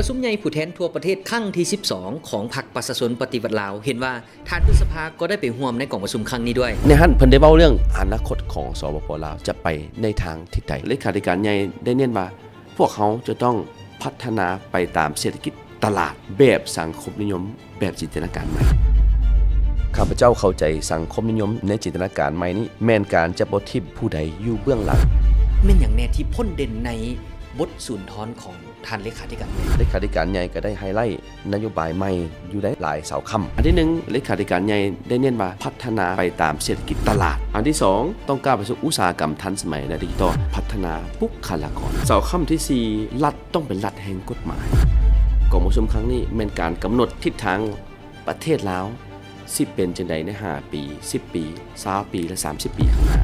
ປະຊຸມໃຫຍ່ຜູ້ແທນທົ່ວປະເທດຄັ້ງທີສິບສອງ ຂອງພັກປະຊາຊົນປະຕິວັດລາວ ເຫັນວ່າທ່ານພຶດສະພາກໍໄດ້ໄປຮ່ວມໃນກອງປະຊຸມຄັ້ງນີ້ດ້ວຍ. ໃນຫັ້ນເພິ່ນໄດ້ເວົ້າເລື່ອງອະນາຄົດຂອງ ສປປ ລາວ ຈະໄປໃນທາງທິດໃດ. ເລຂາທິການໃຫຍ່ໄດ້ເນັ້ນວ່າ ພວກເຮົາຈະຕ້ອງພັດທະນາໄປຕາມເສດຖະກິດຕະຫຼາດແບບສັງຄົມນິຍົມ ແບບຈິນຕະນາການໃໝ່. ຂ້າພະເຈົ້າເຂົ້າໃຈສັງຄົມນິຍົມໃນຈິນຕະນາການໃໝ່ນີ້ ແມ່ນການຈະບໍ່ຖິ້ມຜູ້ໃດຢູ່ເບື້ອງຫຼັງ. ແມ່ນຫຍັງແດ່ທີ່ພົ້ນເດັ່ນໃນບົດສູນທອນຂອງທ່ານເລຂາທິການໃຫຍ່? ເລຂາທິການໃຫຍ່ກໍໄດ້ໄຮໄລນະໂຍບາຍໃໝ່ຢູ່ໃນຫຼາຍເສົາຄ້ຳ. ອັນທີໜຶ່ງ ເລຂາທິການໃຫຍ່ໄດ້ເນັ້ນວ່າພັດທະນາໄປຕາມເສດຖະກິດຕະຫຼາດ. ອັນທີສອງ ຕ້ອງກ້າວໄປສູ່ອຸດສາຫະກຳທັນສະໄໝ ແລະ ດິຈິຕອນ, ພັດທະນາບຸກຄະລາກອນ. ເສົາຄ້ຳທີສີ່ ລັດ ຕ້ອງເປັນລັດແຫ່ງກົດໝາຍ. ກອງປະຊຸມຄັ້ງນີ້ແມ່ນການກຳນົດທິດທາງປະເທດລາວ ຊິເປັນຈັ່ງໃດໃນຫ້າປີ, ສິບປີ, ຊາວປີ ແລະ ສາມສິບປີຂ້າງໜ້າ.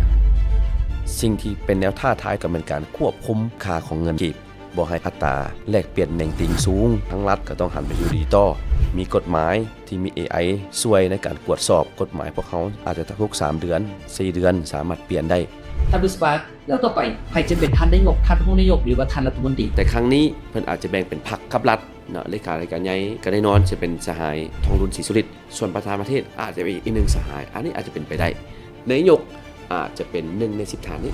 ສິ່ງທີ່ເປັນແນວທ້າທາຍກໍແມ່ນການຄວບຄຸມຄ່າຂອງເງິນກີບ, ບໍ່ໃຫ້ອັດຕາແລກປ່ຽນເໜັງຕີງສູງ. ທາງລັດກໍຕ້ອງຫັນໄປສູ່ດິຈິຕອນ, ມີກົດໝາຍທີ່ມີເອໄອຊ່ວຍໃນການກວດສອບ. ກົດໝາຍພວກເຮົາອາດຈະທຸກສາມເດືອນ, ສີ່ເດືອນ ສາມາດປ່ຽນໄດ້. ທ່ານ ແລ້ວຕໍ່ໄປ ໃຜຈະເປັນທ່ານນາຍົກ, ທ່ານຮອງນາຍົກ ຫຼືວ່າທ່ານລັດຖະມົນຕີ? ແຕ່ຄັ້ງນີ້ເພິ່ນອາດຈະແບ່ງເປັນພັກກັບລັດເນາະ, ເລຂາທິການໃຫຍ່ກໍແນ່ນອນຈະເປັນສະຫາຍ ທອງລຸນ ສີສຸລິດ, ສ່ວນປະທານປະເທດອາດຈະເປັນອີກໜຶ່ງສະຫາຍ, ອັນນີ້ອາດຈະເປັນໄປໄດ້. ນາຍົກອາດຈະເປັນໜຶ່ງໃນສິບທ່ານນີ້.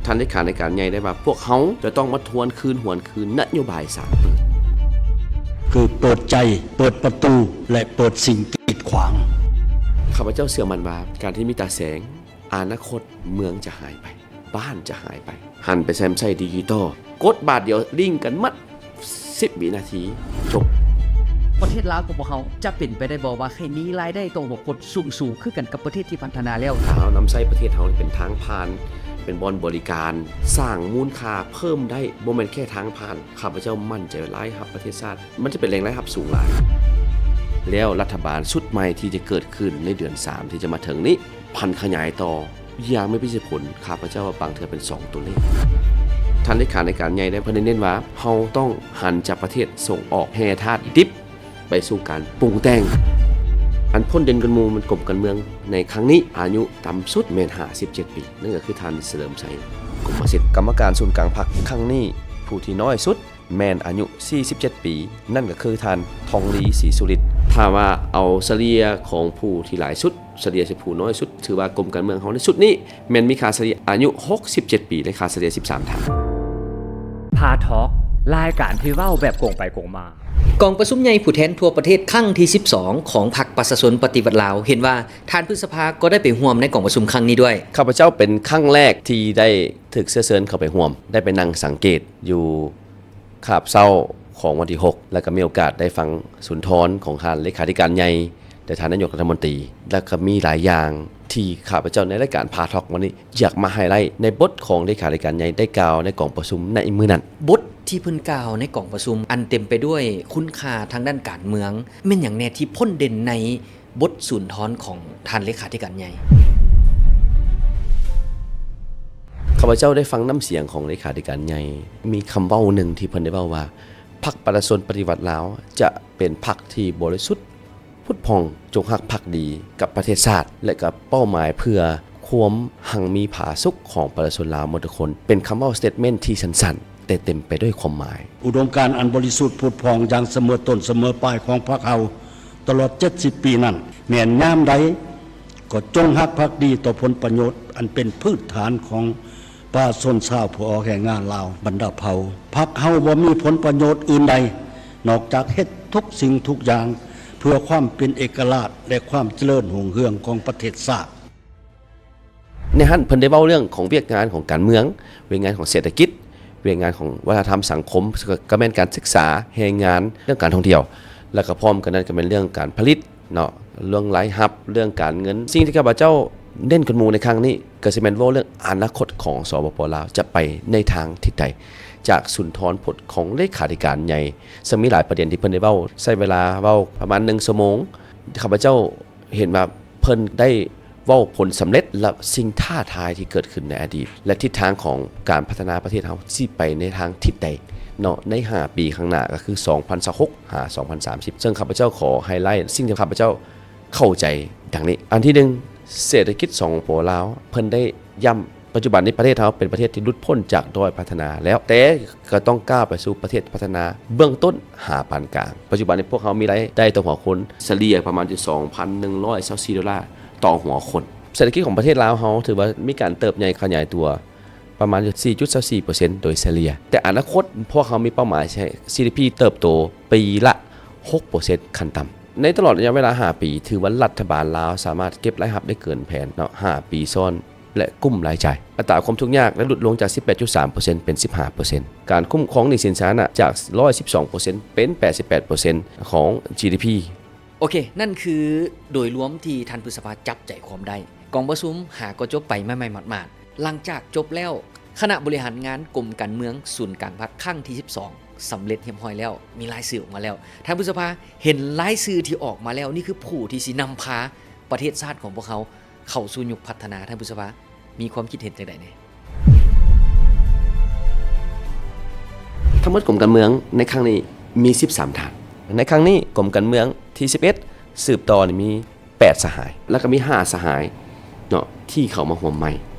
ທ່ານເລຂາທິການໃຫຍ່ໄດ້ວ່າ ພວກເຮົາຈະຕ້ອງມາທວນຄືນຫວນຄືນນະໂຍບາຍສາມປີ ຄືເປີດໃຈ, ເປີດປະຕູ ແລະ ເປີດສິ່ງກີດຂວາງ. ຂ້າພະເຈົ້າເຊື່ອໝັ້ນວ່າ ການທີ່ມີຕາແສງ, ອະນາຄົດເມືອງຈະຫາຍໄປ, ບ້ານຈະຫາຍໄປ. ຫັນໄປແຊມໃຊ້ດິຈິຕອນ, ກົດບາດດຽວລິ້ງກັນໝົດ, ສິບວິນາທີ ຈົບ. ປະເທດລາວຂອງພວກເຮົາຈະເປັນໄປໄດ້ບໍ່ວ່າໃຫ້ມີລາຍໄດ້ຕໍ່ຫົວຄົນສູງໆ ຄືກັນກັບປະເທດທີ່ພັດທະນາແລ້ວ? ຖ້າເຮົານຳໃຊ້ປະເທດເຮົາເປັນທາງຜ່ານ, ເປັນບ່ອນບໍລິການ, ສ້າງມູນຄ່າເພີ່ມໄດ້, ບໍ່ແມ່ນແຄ່ທາງຜ່ານ, ຂ້າພະເຈົ້າໝັ້ນໃຈວ່າລາຍຮັບປະເທດຊາດ ມັນຈະເປັນແຫຼ່ງລາຍຮັບສູງຫຼາຍ. ແລ້ວລັດຖະບານຊຸດໃໝ່ທີ່ຈະເກີດຂຶ້ນໃນເດືອນສາມທີ່ຈະມາເຖິງນີ້ ຜັນຂະຫຍາຍຕໍ່ຢ່າງມີປະສິດທິຜົນ, ຂ້າພະເຈົ້າວ່າບາງເທື່ອເປັນສອງຕົວເລກ. ທ່ານເລຂາທິການໃຫຍ່ໄດ້ ເພິ່ນໄດ້ເນັ້ນວ່າ ເຮົາຕ້ອງຫັນຈາກປະເທດສົ່ງອອກແຮ່ທາດດິບໄປສູ່ການປຸງແຕ່ງ. ອັນພົ້ນເດັ່ນກວ່າໝູ່ແມ່ນກົມການເມືອງໃນຄັ້ງນີ້ ອາຍຸຕ່ຳສຸດແມ່ນຫ້າສິບເຈັດປີ, ນັ້ນກໍຄືທ່ານສະເຫຼີມໄຊ ກົມມະສິດ. ກຳມະການສູນກາງພັກຄັ້ງນີ້ ຜູ້ທີ່ນ້ອຍສຸດ ແມ່ນອາຍຸສີ່ສິບເຈັດປີ, ນັ້ນກໍຄືທ່ານ ທອງລີ ສີສຸລິດ. ຖ້າວ່າເອົາສະເລ່ຍຂອງຜູ້ທີ່ຫຼາຍສຸດ ສະເລ່ຍໃສ່ຜູ້ນ້ອຍສຸດ, ຖືວ່າກົມການເມືອງເຮົາໃນຊຸດນີ້ ແມ່ນມີຄ່າສະເລ່ຍອາຍຸຫົກສິບເຈັດປີ ແລະ ຄ່າສະເລ່ຍສິບສາມທ່ານ. ພາທອກ, ລາຍການທີ່ເວົ້າແບບກົງໄປກົງມາ. ກອງປະຊຸມໃຫຍ່ຜູ້ແທນທົ່ວປະເທດຄັ້ງທີສິບສອງ ຂອງພັກປະຊາຊົນປະຕິວັດລາວ ເຫັນວ່າທ່ານພຶດສະພາກໍໄດ້ໄປຮ່ວມໃນກອງປະຊຸມຄັ້ງນີ້ດ້ວຍ. ຂ້າພະເຈົ້າເປັນຄັ້ງແລກທີ່ໄດ້ຖືກເຊື້ອເຊີນເຂົ້າໄປຮ່ວມ, ໄດ້ໄປນັ່ງສັງເກດຢູ່ ຄາບເຊົ້າຂອງວັນທີຫົກ ແລ້ວກໍມີໂອກາດໄດ້ຟັງສຸນທອນຂອງທ່ານເລຂາທິການໃຫຍ່ ແລະ ທ່ານນາຍົກລັດຖະມົນຕີ, ແລ້ວກໍມີຫຼາຍຢ່າງທີ່ຂ້າພະເຈົ້າໃນລາຍການພາທອກວັນນີ້ ຢາກມາໄຮໄລໃນບົດຂອງເລຂາທິການໃຫຍ່ໄດ້ກ່າວໃນກອງປະຊຸມໃນມື້ນັ້ນ. ບົດທີ່ເພິ່ນກ່າວໃນກອງປະຊຸມອັນເຕັມໄປດ້ວຍຄຸນຄ່າທາງດ້ານການເມືອງ ແມ່ນຫຍັງແດ່ທີ່ພົ້ນເດັ່ນໃນ ບົດສູນທອນຂອງທ່ານເລຂາທິການໃຫຍ່? ຂ້າພະເຈົ້າໄດ້ຟັງນ້ຳສຽງຂອງເລຂາທິການໃຫຍ່, ມີຄຳເວົ້າໜຶ່ງທີ່ເພິ່ນໄດ້ເວົ້າວ່າ ພັກປະຊາຊົນປະຕິວັດລາວຈະເປັນພັກທີ່ບໍລິສຸດ ພຸດຜ່ອງ, ຈົ່ງຮັກພັກດີກັບປະເທດຊາດ ແລະ ກັບເປົ້າໝາຍເພື່ອຄວາມຮັ່ງມີຜາສຸກຂອງປະຊາຊົນລາວໝົດທຸກຄົນ. ເປັນຄຳເວົ້າ statement ທີ່ສັ້ນໆ ແຕ່ເຕັມໄປດ້ວຍຄວາມໝາຍ. ອຸດົມການອັນບໍລິສຸດຜຸດຜ່ອງຢ່າງສະເໝີຕົ້ນສະເໝີປາຍຂອງພັກເຮົາຕະຫຼອດເຈັດສິບປີນັ້ນ ແມ່ນຍາມໃດກໍຈົ່ງຮັກພັກດີຕໍ່ຜົນປະໂຫຍດອັນເປັນພື້ນຖານຂອງປະຊາຊົນຊາວຜູ້ອອກແຮງງານລາວບັນດາເຜົ່າ. ພັກເຮົາບໍ່ມີຜົນປະໂຫຍດອື່ນໃດ ນອກຈາກເຮັດທຸກສິ່ງທຸກຢ່າງເພື່ອຄວາມເປັນເອກະລາດ ແລະ ຄວາມຈະເລີນຮຸ່ງເຮືອງຂອງປະເທດຊາດ. ໃນຫັ້ນເພິ່ນໄດ້ເວົ້າເລື່ອງຂອງວຽກງານຂອງການເມືອງ, ວຽກງານຂອງເສດຖະກິດ, ວຽກງານຂອງວັດທະນະທຳສັງຄົມ, ກໍແມ່ນການສຶກສາ, ແຮງງານ, ເລື່ອງການທ່ອງທ່ຽວ, ແລ້ວກໍພ້ອມກັນນັ້ນກໍແມ່ນເລື່ອງການຜະລິດເນາະ, ເລື່ອງລາຍຮັບ, ເລື່ອງການເງິນ. ສິ່ງທີ່ຂ້າພະເຈົ້າເນັ້ນກວ່າໝູ່ໃນຄັ້ງນີ້ ກໍຊິແມ່ນເວົ້າເລື່ອງອະນາຄົດຂອງ ສປປ ລາວ ຈະໄປໃນທາງທິດໃດ, ຈາກສຸນທອນພົດຂອງເລຂາທິການໃຫຍ່, ເຊິ່ງມີຫຼາຍປະເດັນທີ່ເພິ່ນໄດ້ເວົ້າ, ໃຊ້ເວລາເວົ້າປະມານໜຶ່ງຊົ່ວໂມງ. ຂ້າພະເຈົ້າ ເຫັນວ່າເພິ່ນໄດ້ເວົ້າຜົນສຳເລັດ ແລະ ສິ່ງທ້າທາຍທີ່ເກີດຂຶ້ນໃນອະດີດ ແລະ ທິດທາງຂອງການພັດທະນາປະເທດເຮົາຊິໄປໃນທາງທິດໃດເນາະ ໃນຫ້າປີຂ້າງໜ້າ ກໍຄື ສອງພັນຊາວຫົກ ຫາ ສອງພັນສາມສິບ. ເຊິ່ງຂ້າພະເຈົ້າຂໍໄຮໄລສິ່ງທີ່ຂ້າພະເຈົ້າເຂົ້າໃຈດັ່ງນີ້. ອັນທີໜຶ່ງ ເສດຖະກິດ ສປປ ລາວ ເພິ່ນໄດ້ຢ້ຳ ປັດຈຸບັນນີ້ປະເທດເຮົາເປັນປະເທດທີ່ຫຼຸດພົ້ນຈາກດ້ອຍພັດທະນາແລ້ວ, ແຕ່ກໍຕ້ອງກ້າວໄປສູ່ປະເທດພັດທະນາເບື້ອງຕົ້ນຫາປານກາງ. ປັດຈຸບັນນີ້ພວກເຮົາມີລາຍໄດ້ຕໍ່ຫົວຄົນສະເລ່ຍປະມານຢູ່ສອງພັນໜຶ່ງຮ້ອຍຊາວສີ່ໂດລາຕໍ່ຫົວຄົນ. ເສດຖະກິດຂອງປະເທດລາວເຮົາຖືວ່າມີການເຕີບໃຫຍ່ຂະຫຍາຍຕົວປະມານຢູ່ສີ່ຈຸດຊາວສີ່ເປີເຊັນໂດຍສະເລ່ຍ, ແຕ່ອະນາຄົດພວກເຮົາມີເປົ້າໝາຍໃຫ້ ຈີ ດີ ພີ ເຕີບໂຕປີລະຫົກເປີເຊັນຂັ້ນຕ່ຳ. ໃນຕະຫຼອດໄລຍະເວລາຫ້າປີ ຖືວ່າລັດຖະບານລາວສາມາດເກັບລາຍຮັບໄດ້ເກີນແຜນເນາະ ຫ້າປີຊ້ອນ ແລະ ກຸ່ມລາຍຈ່າຍ. ອັດຕາຄວາມທຸກຍາກໄດ້ຫຼຸດລົງຈາກສິບແປດຈຸດສາມເປີເຊັນເປັນສິບຫ້າເປີເຊັນ. ການຄຸ້ມຄອງໜີ້ສິນສາທາລະນະຈາກຮ້ອຍສິບສອງເປີເຊັນເປັນແປດສິບແປດເປີເຊັນຂອງ ຈີ ດີ ພີ. ໂອເຄ, ນັ້ນຄືໂດຍລວມທີ່ທ່ານພຶດສະພາຈັບໃຈຄວາມໄດ້. ກອງປະຊຸມຫາກໍຈົບໄປໃໝ່ໆໝາດໆ. ຫຼັງຈາກຈົບແລ້ວ, ຄະນະບໍລິຫານງານກົມການເມືອງສູນກາງພັກຄັ້ງທີສິບສອງ ສຳເລັດຮຽບຮ້ອຍແລ້ວ, ມີລາຍຊື່ອອກມາແລ້ວ. ທ່ານພຶດສະພາເຫັນລາຍຊື່ທີ່ອອກມາແລ້ວ, ນີ້ຄືຜູ້ທີ່ຊິນຳພາປະເທດຊາດຂອງພວກເຮົາເຂົ້າສູ່ຍຸກພັດທະນາ. ທ່ານພຶດສະພາ ມີຄວາມຄິດເຫັນຈັ່ງໃດແດ່? ທັງໝົດກົມການເມືອງໃນຄັ້ງນີ້ມີສິບສາມທ່ານ. ໃນຄັ້ງນີ້ກົມການເມືອງທີສິບເອັດສືບຕໍ່ນີ້ມີແປດສະຫາຍ ແລ້ວກໍມີຫ້າສະຫາຍເນາະ ທີ່ເຂົ້າມາຮ່ວມໃໝ່.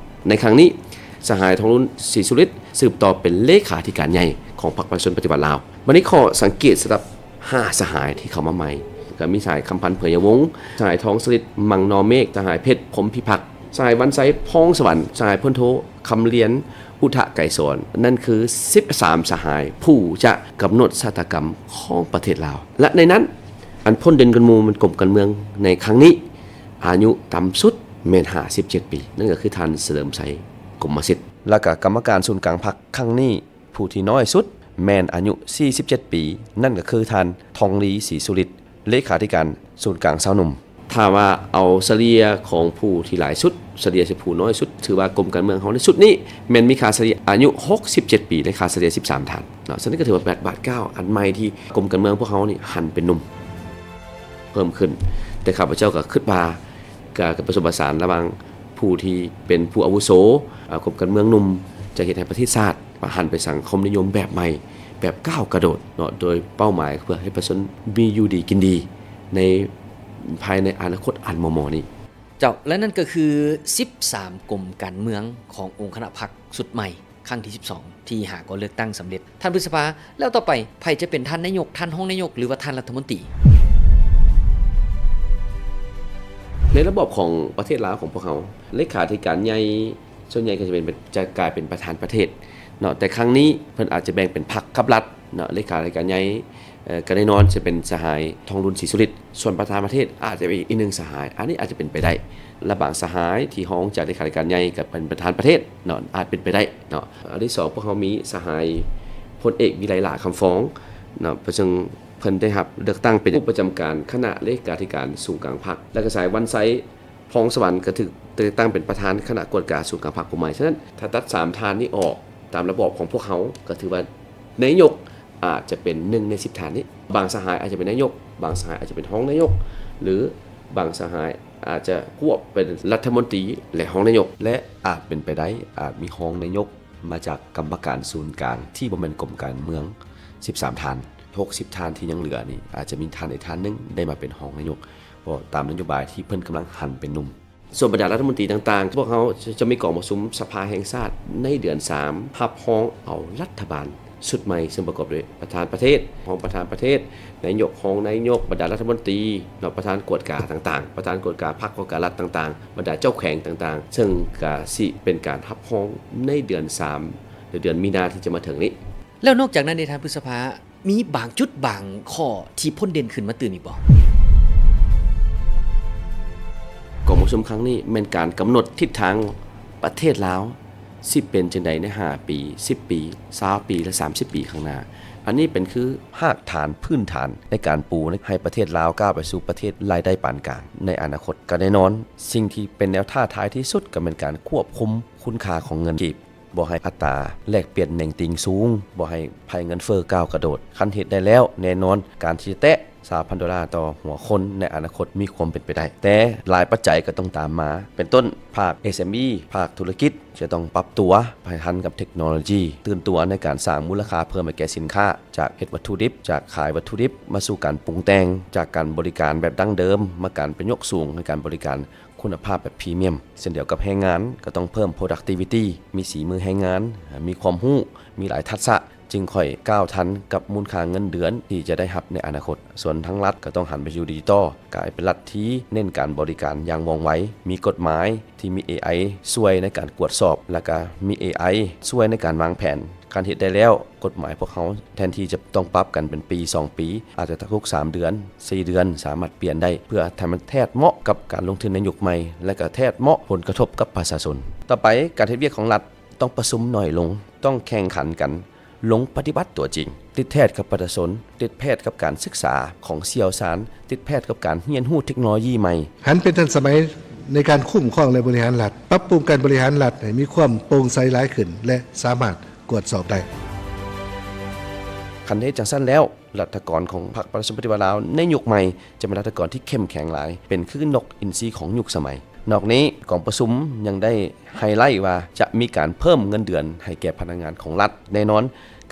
ໃນຄັ້ງນີ້ສະຫາຍ ທອງລຸນ ສີສຸລິດ ສືບຕໍ່ເປັນເລຂາທິການໃຫຍ່ຂອງພັກປະຊາຊົນປະຕິວັດລາວ. ບັດນີ້ຂໍ້ສັງເກດສຳລັບຫ້າສະຫາຍທີ່ເຂົ້າມາໃໝ່ ກໍມີສະຫາຍ ຄຳພັນ ເຜືອຍະວົງ, ສະຫາຍ ທອງສະລິດ ມັງນໍເມກ, ສະຫາຍ ເພັດ ພົມພິພັກ, ສະຫາຍ ວັນໄຊ ພອງສະຫວັນ, ສະຫາຍ ພົນໂທ ຄຳລຽນ ອຸທະໄກສອນ. ນັ້ນຄືສິບສາມສະຫາຍຜູ້ຈະກຳນົດຊະຕາກຳຂອງປະເທດລາວ ແລະ ໃນນັ້ນອັນພົ້ນເດັ່ນກວ່າໝູ່ແມ່ນກົມການເມືອງໃນຄັ້ງນີ້ ອາຍຸຕ່ຳສຸດແມ່ນຫ້າສິບເຈັດປີ ນັ້ນກໍຄືທ່ານ ສະເຫຼີມໄຊ ກົມມະສິດ ແລ້ວກໍກຳມະການສູນກາງພັກຄັ້ງນີ້ ຜູ້ທີ່ນ້ອຍສຸດແມ່ນອາຍຸສີ່ສິບເຈັດປີ ນັ້ນກໍຄືທ່ານ ທອງລີ ສີສຸລິດ ເລຂາທິການສູນກາງຊາວໜຸ່ມ. ຖ້າວ່າເອົາສະເລ່ຍຂອງຜູ້ທີ່ຫຼາຍສຸດ ສະເລ່ຍໃສ່ຜູ້ນ້ອຍສຸດ ຖືວ່າກົມການເມືອງເຮົາໃນຊຸດນີ້ແມ່ນມີຄ່າສະເລ່ຍອາຍຸຫົກສິບເຈັດປີ ແລະ ຄ່າສະເລ່ຍສິບສາມທ່ານເນາະ. ສະນັ້ນກໍຖືວ່າບາດກ້າວອັນໃໝ່ທີ່ກົມການເມືອງພວກເຮົານີ້ຫັນເປັນໜຸ່ມເພີ່ມຂຶ້ນ. ແຕ່ຂ້າພະເຈົ້າກໍຄິດວ່າ ການປະສົມປະສານລະຫວ່າງຜູ້ທີ່ເປັນຜູ້ອາວຸໂສ ອາ ກົມການເມືອງໜຸ່ມ ຈະເຮັດໃຫ້ປະເທດຊາດຫັນໄປສັງຄົມນິຍົມແບບໃໝ່ ແບບກ້າວກະໂດດເນາະ ໂດຍເປົ້າໝາຍເພື່ອໃຫ້ປະຊາຊົນມີຢູ່ດີກິນດີໃນພາຍໃນອະນາຄົດອັນມໍ່ໆນີ້. ເຈົ້າ ແລະ ນັ້ນກໍຄືສິບສາມກົມການເມືອງຂອງອົງຄະນະພັກຊຸດໃໝ່ ຄັ້ງທີສິບສອງ ທີ່ຫາກໍເລືອກຕັ້ງສຳເລັດ. ທ່ານພຶດສະພາ, ແລ້ວຕໍ່ໄປໃຜຈະເປັນທ່ານນາຍົກ, ທ່ານຮອງນາຍົກ ຫຼືວ່າທ່ານລັດຖະມົນຕີ? ໃນລະບອບຂອງປະເທດລາວຂອງພວກເຮົາ, ເລຂາທິການໃຫຍ່ສ່ວນໃຫຍ່ກໍຈະເປັນ, ຈະກາຍເປັນປະທານປະເທດເນາະ, ແຕ່ຄັ້ງນີ້ເພິ່ນອາດຈະແບ່ງເປັນພັກກັບລັດເນາະ, ເລຂາທິການໃຫຍ່ ເອີ ກໍແນ່ນອນຈະເປັນສະຫາຍ ທອງລຸນ ສີສຸລິດ, ສ່ວນປະທານປະເທດອາດຈະເປັນອີກໜຶ່ງສະຫາຍ, ອັນນີ້ອາດຈະເປັນໄປໄດ້. ແລະ ບາງສະຫາຍທີ່ຮອງຈາກເລຂາທິການໃຫຍ່ກໍເປັນປະທານປະເທດເນາະ, ອາດເປັນໄປໄດ້ເນາະ. ອັນທີສອງ ພວກເຮົາມີສະຫາຍ ພົນເອກ ວິໄລຫຼ້າ ຄຳຟອງເນາະ, ເຊິ່ງເພິ່ນໄດ້ຮັບເລືອກຕັ້ງເປັນຜູ້ປະຈຳການຄະນະເລຂາທິການສູນກາງພັກ, ແລະ ກໍສະຫາຍ ວັນໄຊ ພອງສະຫວັນ ກໍຖືກແຕ່ງຕັ້ງເປັນປະທານຄະນະກວດກາສູນກາງພັກຜູ້ໃໝ່. ສະນັ້ນ ຖ້າຕັດສາມທ່ານນີ້ອອກ ຕາມລະບອບຂອງພວກເຮົາ ກໍຖືວ່ານາຍົກ ອາດຈະເປັນໜຶ່ງໃນສິບທ່ານນີ້. ບາງສະຫາຍອາດຈະເປັນນາຍົກ, ບາງສະຫາຍອາດຈະເປັນຮອງນາຍົກ ຫຼື ບາງສະຫາຍອາດຈະຄວບເປັນລັດຖະມົນຕີ ແລະ ຮອງນາຍົກ ແລະ ອາດເປັນໄປໄດ້ ອາດມີຮອງນາຍົກມາຈາກກຳມະການສູນກາງທີ່ບໍ່ແມ່ນກົມການເມືອງສິບສາມທ່ານ. ຫົກສິບທ່ານທີ່ຍັງເຫຼືອນີ້ ອາດຈະມີທ່ານໃດທ່ານໜຶ່ງໄດ້ມາເປັນຮອງນາຍົກ, ເພາະຕາມນະໂຍບາຍທີ່ເພິ່ນກຳລັງຫັນເປັນໜຸ່ມ. ສ່ວນບັນດາລັດຖະມົນຕີຕ່າງໆ ພວກເຮົາຈະມີກອງປະຊຸມສະພາແຫ່ງຊາດໃນເດືອນສາມ ຮັບຮອງເອົາລັດຖະບານຊຸດໃໝ່ ເຊິ່ງປະກອບດ້ວຍປະທານປະເທດ, ຮອງປະທານປະເທດ, ນາຍົກ, ຮອງນາຍົກ, ບັນດາລັດຖະມົນຕີເນາະ, ປະທານກວດກາຕ່າງໆ, ປະທານກວດກາພັກ, ກວດກາລັດຕ່າງໆ, ບັນດາເຈົ້າແຂວງຕ່າງໆ, ເຊິ່ງກະຊິເປັນການຮັບຮອງໃນເດືອນສາມ ຫຼື ເດືອນມີນາທີ່ຈະມາເຖິງນີ້. ແລ້ວນອກຈາກນັ້ນເດ ທ່ານພຶດສະພາ, ມີບາງຈຸດບາງຂໍ້ທີ່ພົ້ນເດັ່ນຂຶ້ນມາຕື່ມອີກບໍ່? ກອງປະຊຸມຄັ້ງນີ້ແມ່ນການກຳນົດທິດທາງປະເທດລາວຊິເປັນຈັ່ງໃດໃນຫ້າປີ, ສິບປີ, ຊາວປີ ແລະ ສາມສິບປີຂ້າງໜ້າ. ອັນນີ້ເປັນຄືຮາກຖານພື້ນຖານໃນການປູໃຫ້ປະເທດລາວກ້າວໄປສູ່ປະເທດລາຍໄດ້ປານກາງໃນອະນາຄົດ. ກໍແນ່ນອນ, ສິ່ງທີ່ເປັນແນວທ້າທາຍທີ່ສຸດກໍແມ່ນການຄວບຄຸມຄຸນຄ່າຂອງເງິນກີບ. ບໍ່ໃຫ້ອັດຕາແລກປ່ຽນແໜ່ງຕີງສູງ, ບໍ່ໃຫ້ໄພເງິນເຟີ້ກ້າວກະໂດດ. ຄັນເຮັດໄດ້ແລ້ວ, ແນ່ນອນການທີ່ຈະແຕະຊາວພັນໂດລາຕໍ່ຫົວຄົນໃນອະນາຄົດມີຄວາມເປັນໄປໄດ້, ແຕ່ຫຼາຍປັດໄຈກໍຕ້ອງຕາມມາ, ເປັນຕົ້ນ ພາກ ເອສເອັມອີ ພາກທຸລະກິດຈະຕ້ອງປັບຕົວໃຫ້ທັນກັບເທັກໂນໂລຢີ, ຕື່ນຕົວໃນການສ້າງມູນລະຄ່າເພີ່ມໃຫ້ແກ່ສິນຄ້າ, ຈາກເຮັດວັດຖຸດິບ, ຈາກຂາຍວັດຖຸດິບ ມາສູ່ການປຸງແຕ່ງ, ຈາກການບໍລິການແບບດັ້ງເດີມ ມາການໄປຍົກສູງໃຫ້ການບໍລິການ ຄຸນນະພາບແບບພຣີມຽມ. ເຊັ່ນດຽວກັບແຮງງານ ກໍຕ້ອງເພີ່ມ productivity ມີສີມືແຮງງານ, ມີຄວາມຮູ້, ມີຫຼາຍທັກສະ ຈຶ່ງຄ່ອຍກ້າວທັນກັບມູນຄ່າເງິນເດືອນທີ່ຈະໄດ້ຮັບໃນອະນາຄົດ. ສ່ວນທາງລັດກໍຕ້ອງຫັນໄປສູ່ດິຈິຕອລ, ກາຍເປັນລັດທີ່ເນັ້ນການບໍລິການຢ່າງວ່ອງໄວ, ມີກົດໝາຍທີ່ມີ ເອໄອ ຊ່ວຍໃນການກວດສອບ ແລະກະມີ ເອໄອ ຊ່ວຍໃນການວາງແຜນ. ຄັນເຮັດໄດ້ແລ້ວ, ກົດໝາຍພວກເຮົາແທນທີ່ຈະຕ້ອງປັບກັນເປັນປີສອງປີ, ອາດຈະທຸກສາມເດືອນ, ສີ່ເດືອນ ສາມາດປ່ຽນໄດ້ ເພື່ອໃຫ້ມັນແທດເໝາະກັບການລົງທຶນໃນຍຸກໃໝ່ ແລະກະແທດເໝາະຜົນກະທົບກັບປະຊາຊົນ. ຕໍ່ໄປ, ການເຮັດວຽກຂອງລັດ ຕ້ອງປະຊຸມໜ້ອຍລົງ, ຕ້ອງແຂ່ງຂັນກັນລົງປະຕິບັດຕົວຈິງ, ຕິດແທດກັບປະຊາຊົນ, ຕິດແທດກັບການສຶກສາຂອງຊ່ຽວຊານ, ຕິດແທດກັບການຮຽນຮູ້ເທັກໂນໂລຢີໃໝ່. ຫັນເປັນທັນສະໄໝໃນການຄຸ້ມຄອງ ແລະ ບໍລິຫານລັດ, ປັບປຸງການບໍລິຫານລັດໃຫ້ມີຄວາມໂປ່ງໃສຫຼາຍຂຶ້ນ ແລະ ສາມາດກວດສອບໄດ້. ຄັນເຮັດຈັ່ງຊັ້ນແລ້ວ, ລັດຖະກອນຂອງພັກປະຊາຊົນປະຕິວັດລາວໃນຍຸກໃໝ່ ຈະເປັນລັດຖະກອນທີ່ເຂັ້ມແຂງຫຼາຍ, ເປັນຄືນົກອິນຊີຂອງຍຸກສະໄໝ. ນອກນີ້, ກອງປະຊຸມຍັງໄດ້ໄຮໄລວ່າ ຈະມີການເພີ່ມເງິນເດືອນໃຫ້ແກ່ພະນັກງານຂອງລັດ. ແນ່ນອນ,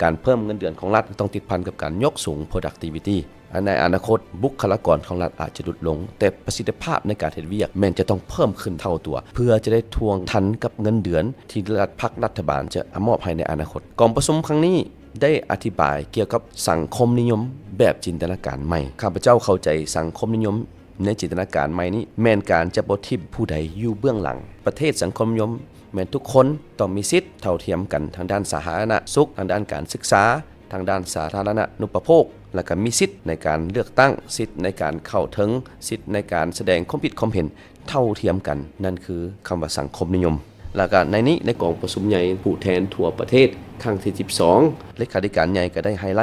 ການເພີ່ມເງິນເດືອນຂອງລັດຕ້ອງຕິດພັນກັບການຍົກສູງ productivity. ໃນອະນາຄົດ, ບຸກຄະລາກອນຂອງລັດອາດຈະຫຼຸດລົງ, ແຕ່ປະສິດທິພາບໃນການເຮັດວຽກແມ່ນຈະຕ້ອງເພີ່ມຂຶ້ນເທົ່າຕົວ ເພື່ອຈະໄດ້ທວງທັນກັບເງິນເດືອນທີ່ລັດ ພັກລັດຖະບານຈະມອບໃຫ້ໃນອະນາຄົດ. ກອງປະຊຸມຄັ້ງນີ້ ໄດ້ອະທິບາຍກ່ຽວກັບສັງຄົມນິຍົມແບບຈິນຕະນາການໃໝ່. ຂ້າພະເຈົ້າເຂົ້າໃຈສັງຄົມນິຍົມໃນຈິນຕະນາການໃໝ່ນີ້ ແມ່ນການຈະບໍ່ຖິ້ມຜູ້ໃດຢູ່ເບື້ອງຫຼັງ. ປະເທດສັງຄົມນິຍົມແມ່ນທຸກຄົນຕ້ອງມີສິດເທົ່າທຽມກັນ ທາງດ້ານສາທາລະນະສຸກ, ທາງດ້ານການສຶກສາ, ທາງດ້ານສາທາລະນະນຸປະໂພກ, ແລະ ກະມີສິດໃນການເລືອກຕັ້ງ, ສິດໃນການເຂົ້າເຖິງ, ສິດໃນການສະແດງຄວາມຄິດຄວາມເຫັນ ເທົ່າທຽມກັນ, ນັ້ນຄືຄຳວ່າສັງຄົມນິຍົມ. ແລ້ວກະໃນນີ້, ໃນກອງປະຊຸມໃຫຍ່ຜູ້ແທນທົ່ວປະເທດຄັ້ງທີສິບສອງ, ເລຂາທິການໃຫຍ່ກໍໄດ້ໄຮໄລ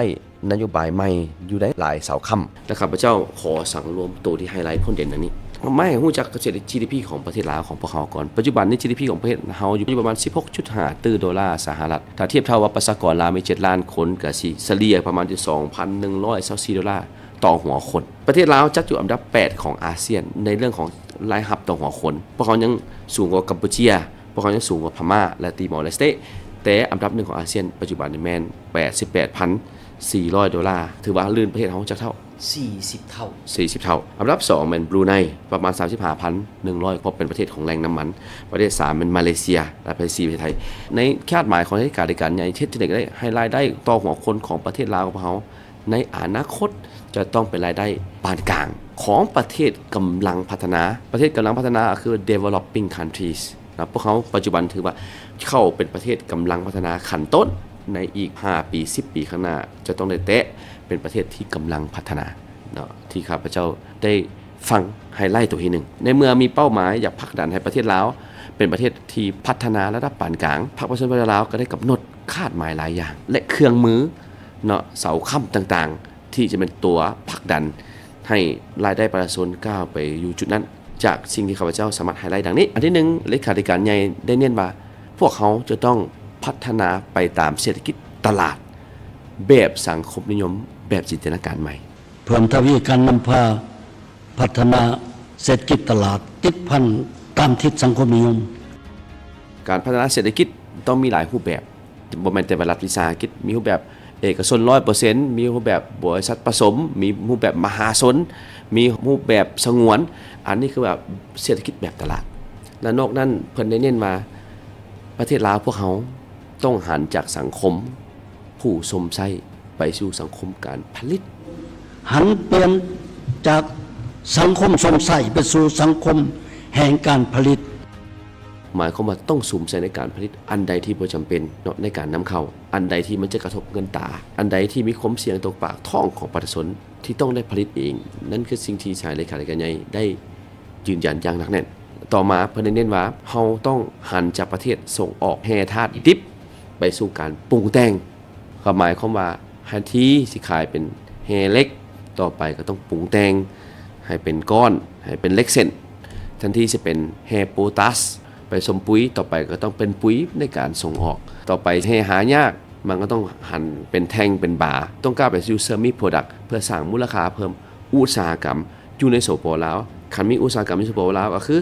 ນະໂຍບາຍໃໝ່ຢູ່ໃນຫຼາຍເສົາຄ້ຳ ແລະ ຂ້າພະເຈົ້າຂໍສັງລວມໂຕທີ່ໄຮໄລພົ້ນເດັ່ນດັ່ງນີ້. ມາໃຫ້ຮູ້ຈັກກັບເສດຖະກິດ ຈີດີພີ ຂອງປະເທດລາວຂອງພວກເຮົາກ່ອນ. ປັດຈຸບັນນີ້ ຈີດີພີ ຂອງປະເທດເຮົາຢູ່ປະມານສິບຫົກຈຸດຫ້າຕື້ໂດລາສະຫະລັດ. ຖ້າທຽບເທົ່າວ່າປະຊາກອນລາວມີເຈັດລ້ານຄົນ, ກະຊິສະເລ່ຍປະມານຢູ່ສອງພັນໜຶ່ງຮ້ອຍຊາວສີ່ໂດລາ ຕໍ່ຫົວຄົນ. ປະເທດລາວຈັດຢູ່ອັນດັບແປດຂອງອາຊຽນໃນເລື່ອງຂອງລາຍຮັບຕໍ່ຫົວຄົນ. ພວກເຮົາຍັງສູງກວ່າກຳປູເຈຍ, ພວກເຮົາຍັງສູງກວ່າພະມ້າ ແລະ ຕີມໍເລສເຕ, ແຕ່ອັນດັບໜຶ່ງຂອງອາຊຽນປັດຈຸບັນນີ້ແມ່ນແປດສິບແປດພັນສີ່ຮ້ອຍໂດລາ, ຖືວ່າລື່ນປະເທດເຮົາຈັກເທົ່າ? ສີ່ສິບເທົ່າ. ສີ່ສິບເທົ່າ. ອັນດັບສອງແມ່ນບຣູໄນ, ປະມານສາມສິບຫ້າພັນໜຶ່ງຮ້ອຍ ເພາະເປັນປະເທດຂອງແຫຼ່ງນ້ຳມັນ. ປະເທດສາມແມ່ນມາເລເຊຍ ແລະ ປະເທດສີ່ປະເທດໄທ. ໃນຄາດໝາຍຂອງເລຂາທິການໃຫຍ່ ເຮັດຈັ່ງໃດກໍໄດ້ໃຫ້ລາຍໄດ້ຕໍ່ຫົວຄົນຂອງປະເທດລາວຂອງພວກເຮົາ ໃນອະນາຄົດຈະຕ້ອງເປັນລາຍໄດ້ປານກາງຂອງປະເທດກຳລັງພັດທະນາ. ປະເທດກຳລັງພັດທະນາກໍຄື developing countries ນະ. ພວກເຮົາປັດຈຸບັນຖືວ່າເຂົ້າເປັນປະເທດກຳລັງພັດທະນາຂັ້ນຕົ້ນ. ໃນອີກຫ້າປີ, ສິບປີຂ້າງໜ້າ ຈະຕ້ອງໄດ້ແຕະເປັນປະເທດທີ່ກຳລັງພັດທະນາເນາະ, ທີ່ຂ້າພະເຈົ້າໄດ້ຟັງໄຮໄລໂຕທີໜຶ່ງ. ໃນເມື່ອມີເປົ້າໝາຍຢາກຜັກດັນໃຫ້ປະເທດລາວເປັນປະເທດທີ່ພັດທະນາລະດັບປານກາງ, ພັກປະຊາຊົນປະຊາຊົນລາວກໍໄດ້ກຳນົດຄາດໝາຍຫຼາຍຢ່າງ ແລະ ເຄື່ອງມື ເນາະ ເສົາຄ້ຳຕ່າງໆ ທີ່ຈະເປັນຕົວຜັກດັນໃຫ້ລາຍໄດ້ປະຊາຊົນກ້າວໄປຢູ່ຈຸດນັ້ນ. ຈາກສິ່ງທີ່ຂ້າພະເຈົ້າສາມາດໄຮໄລດັ່ງນີ້, ອັນທີໜຶ່ງ, ເລຂາທິການໃຫຍ່ໄດ້ເນັ້ນວ່າ ພວກເຮົາຈະຕ້ອງພັດທະນາໄປຕາມເສດຖະກິດຕະຫຼາດ ແບບສັງຄົມນິຍົມ ແບບຈິນຕະນາການໃໝ່. ເພີ່ມທະວີການນຳພາພັດທະນາເສດຖະກິດຕະຫຼາດ ຕິດພັນຕາມທິດສັງຄົມນິຍົມ. ການພັດທະນາເສດຖະກິດຕ້ອງມີຫຼາຍຮູບແບບ. ບໍ່ແມ່ນແຕ່ວ່າລັດວິສາຫະກິດ, ມີຮູບແບບເອກະຊົນຮ້ອຍເປີເຊັນ, ມີຮູບແບບບໍລິສັດປະສົມ, ມີຮູບແບບມະຫາຊົນ, ມີຮູບແບບສະຫງວນ. ອັນນີ້ຄືແບບເສດຖະກິດແບບຕະຫຼາດ. ແລະ ນອກນັ້ນເພິ່ນໄດ້ເນັ້ນວ່າ ປະເທດລາວພວກເຮົາຕ້ອງຫັນຈາກສັງຄົມຜູ້ຊົມໃຊ້ໄປສູ່ສັງຄົມການຜະລິດ. ຫັນປ່ຽນຈາກສັງຄົມຊົມໃຊ້ໄປສູ່ສັງຄົມແຫ່ງການຜະລິດ. ໝາຍຄວາມວ່າຕ້ອງສຸມໃສ່ໃນການຜະລິດອັນໃດທີ່ບໍ່ຈຳເປັນເນາະ ໃນການນຳເຂົ້າ, ອັນໃດທີ່ມັນຈະກະທົບເງິນຕາ, ອັນໃດທີ່ມີຄວາມສ່ຽງຕໍ່ປາກທ້ອງຂອງປະຊາຊົນທີ່ຕ້ອງໄດ້ຜະລິດເອງ. ນັ້ນຄືສິ່ງທີ່ສາຍເລຂາທິການໃຫຍ່ໄດ້ຢືນຢັນຢ່າງໜັກແໜ້ນ. ຕໍ່ມາເພິ່ນໄດ້ເນັ້ນວ່າ ເຮົາຕ້ອງຫັນຈາກປະເທດສົ່ງອອກແຮ່ທາດດິບໄປສູ່ການປຸງແຕ່ງ. ກໍໝາຍຄວາມວ່າ ແທນທີ່ຊິຂາຍເປັນແຮ່ເຫຼັກ, ຕໍ່ໄປກໍຕ້ອງປຸງແຕ່ງໃຫ້ເປັນກ້ອນ, ໃຫ້ເປັນເຫຼັກເສັ້ນ. ແທນທີ່ຊິເປັນແຮ່ໂປຕາສໄປຊົມປຸຍ, ຕໍ່ໄປກໍຕ້ອງເປັນປຸຍໃນການສົ່ງອອກ. ຕໍ່ໄປແຮ່ຫາຍາກ, ມັນກໍຕ້ອງຫັນເປັນແທ່ງເປັນບາ, ຕ້ອງກ້າວໄປສູ່ເຊີມີໂປຣດັກ ເພື່ອສ້າງມູນລະຄ່າເພີ່ມ ອຸດສາຫະກຳຢູ່ໃນ ສປປ ລາວ. ຄັນມີອຸດສາຫະກຳຢູ່ ສປປ ລາວ ກໍຄື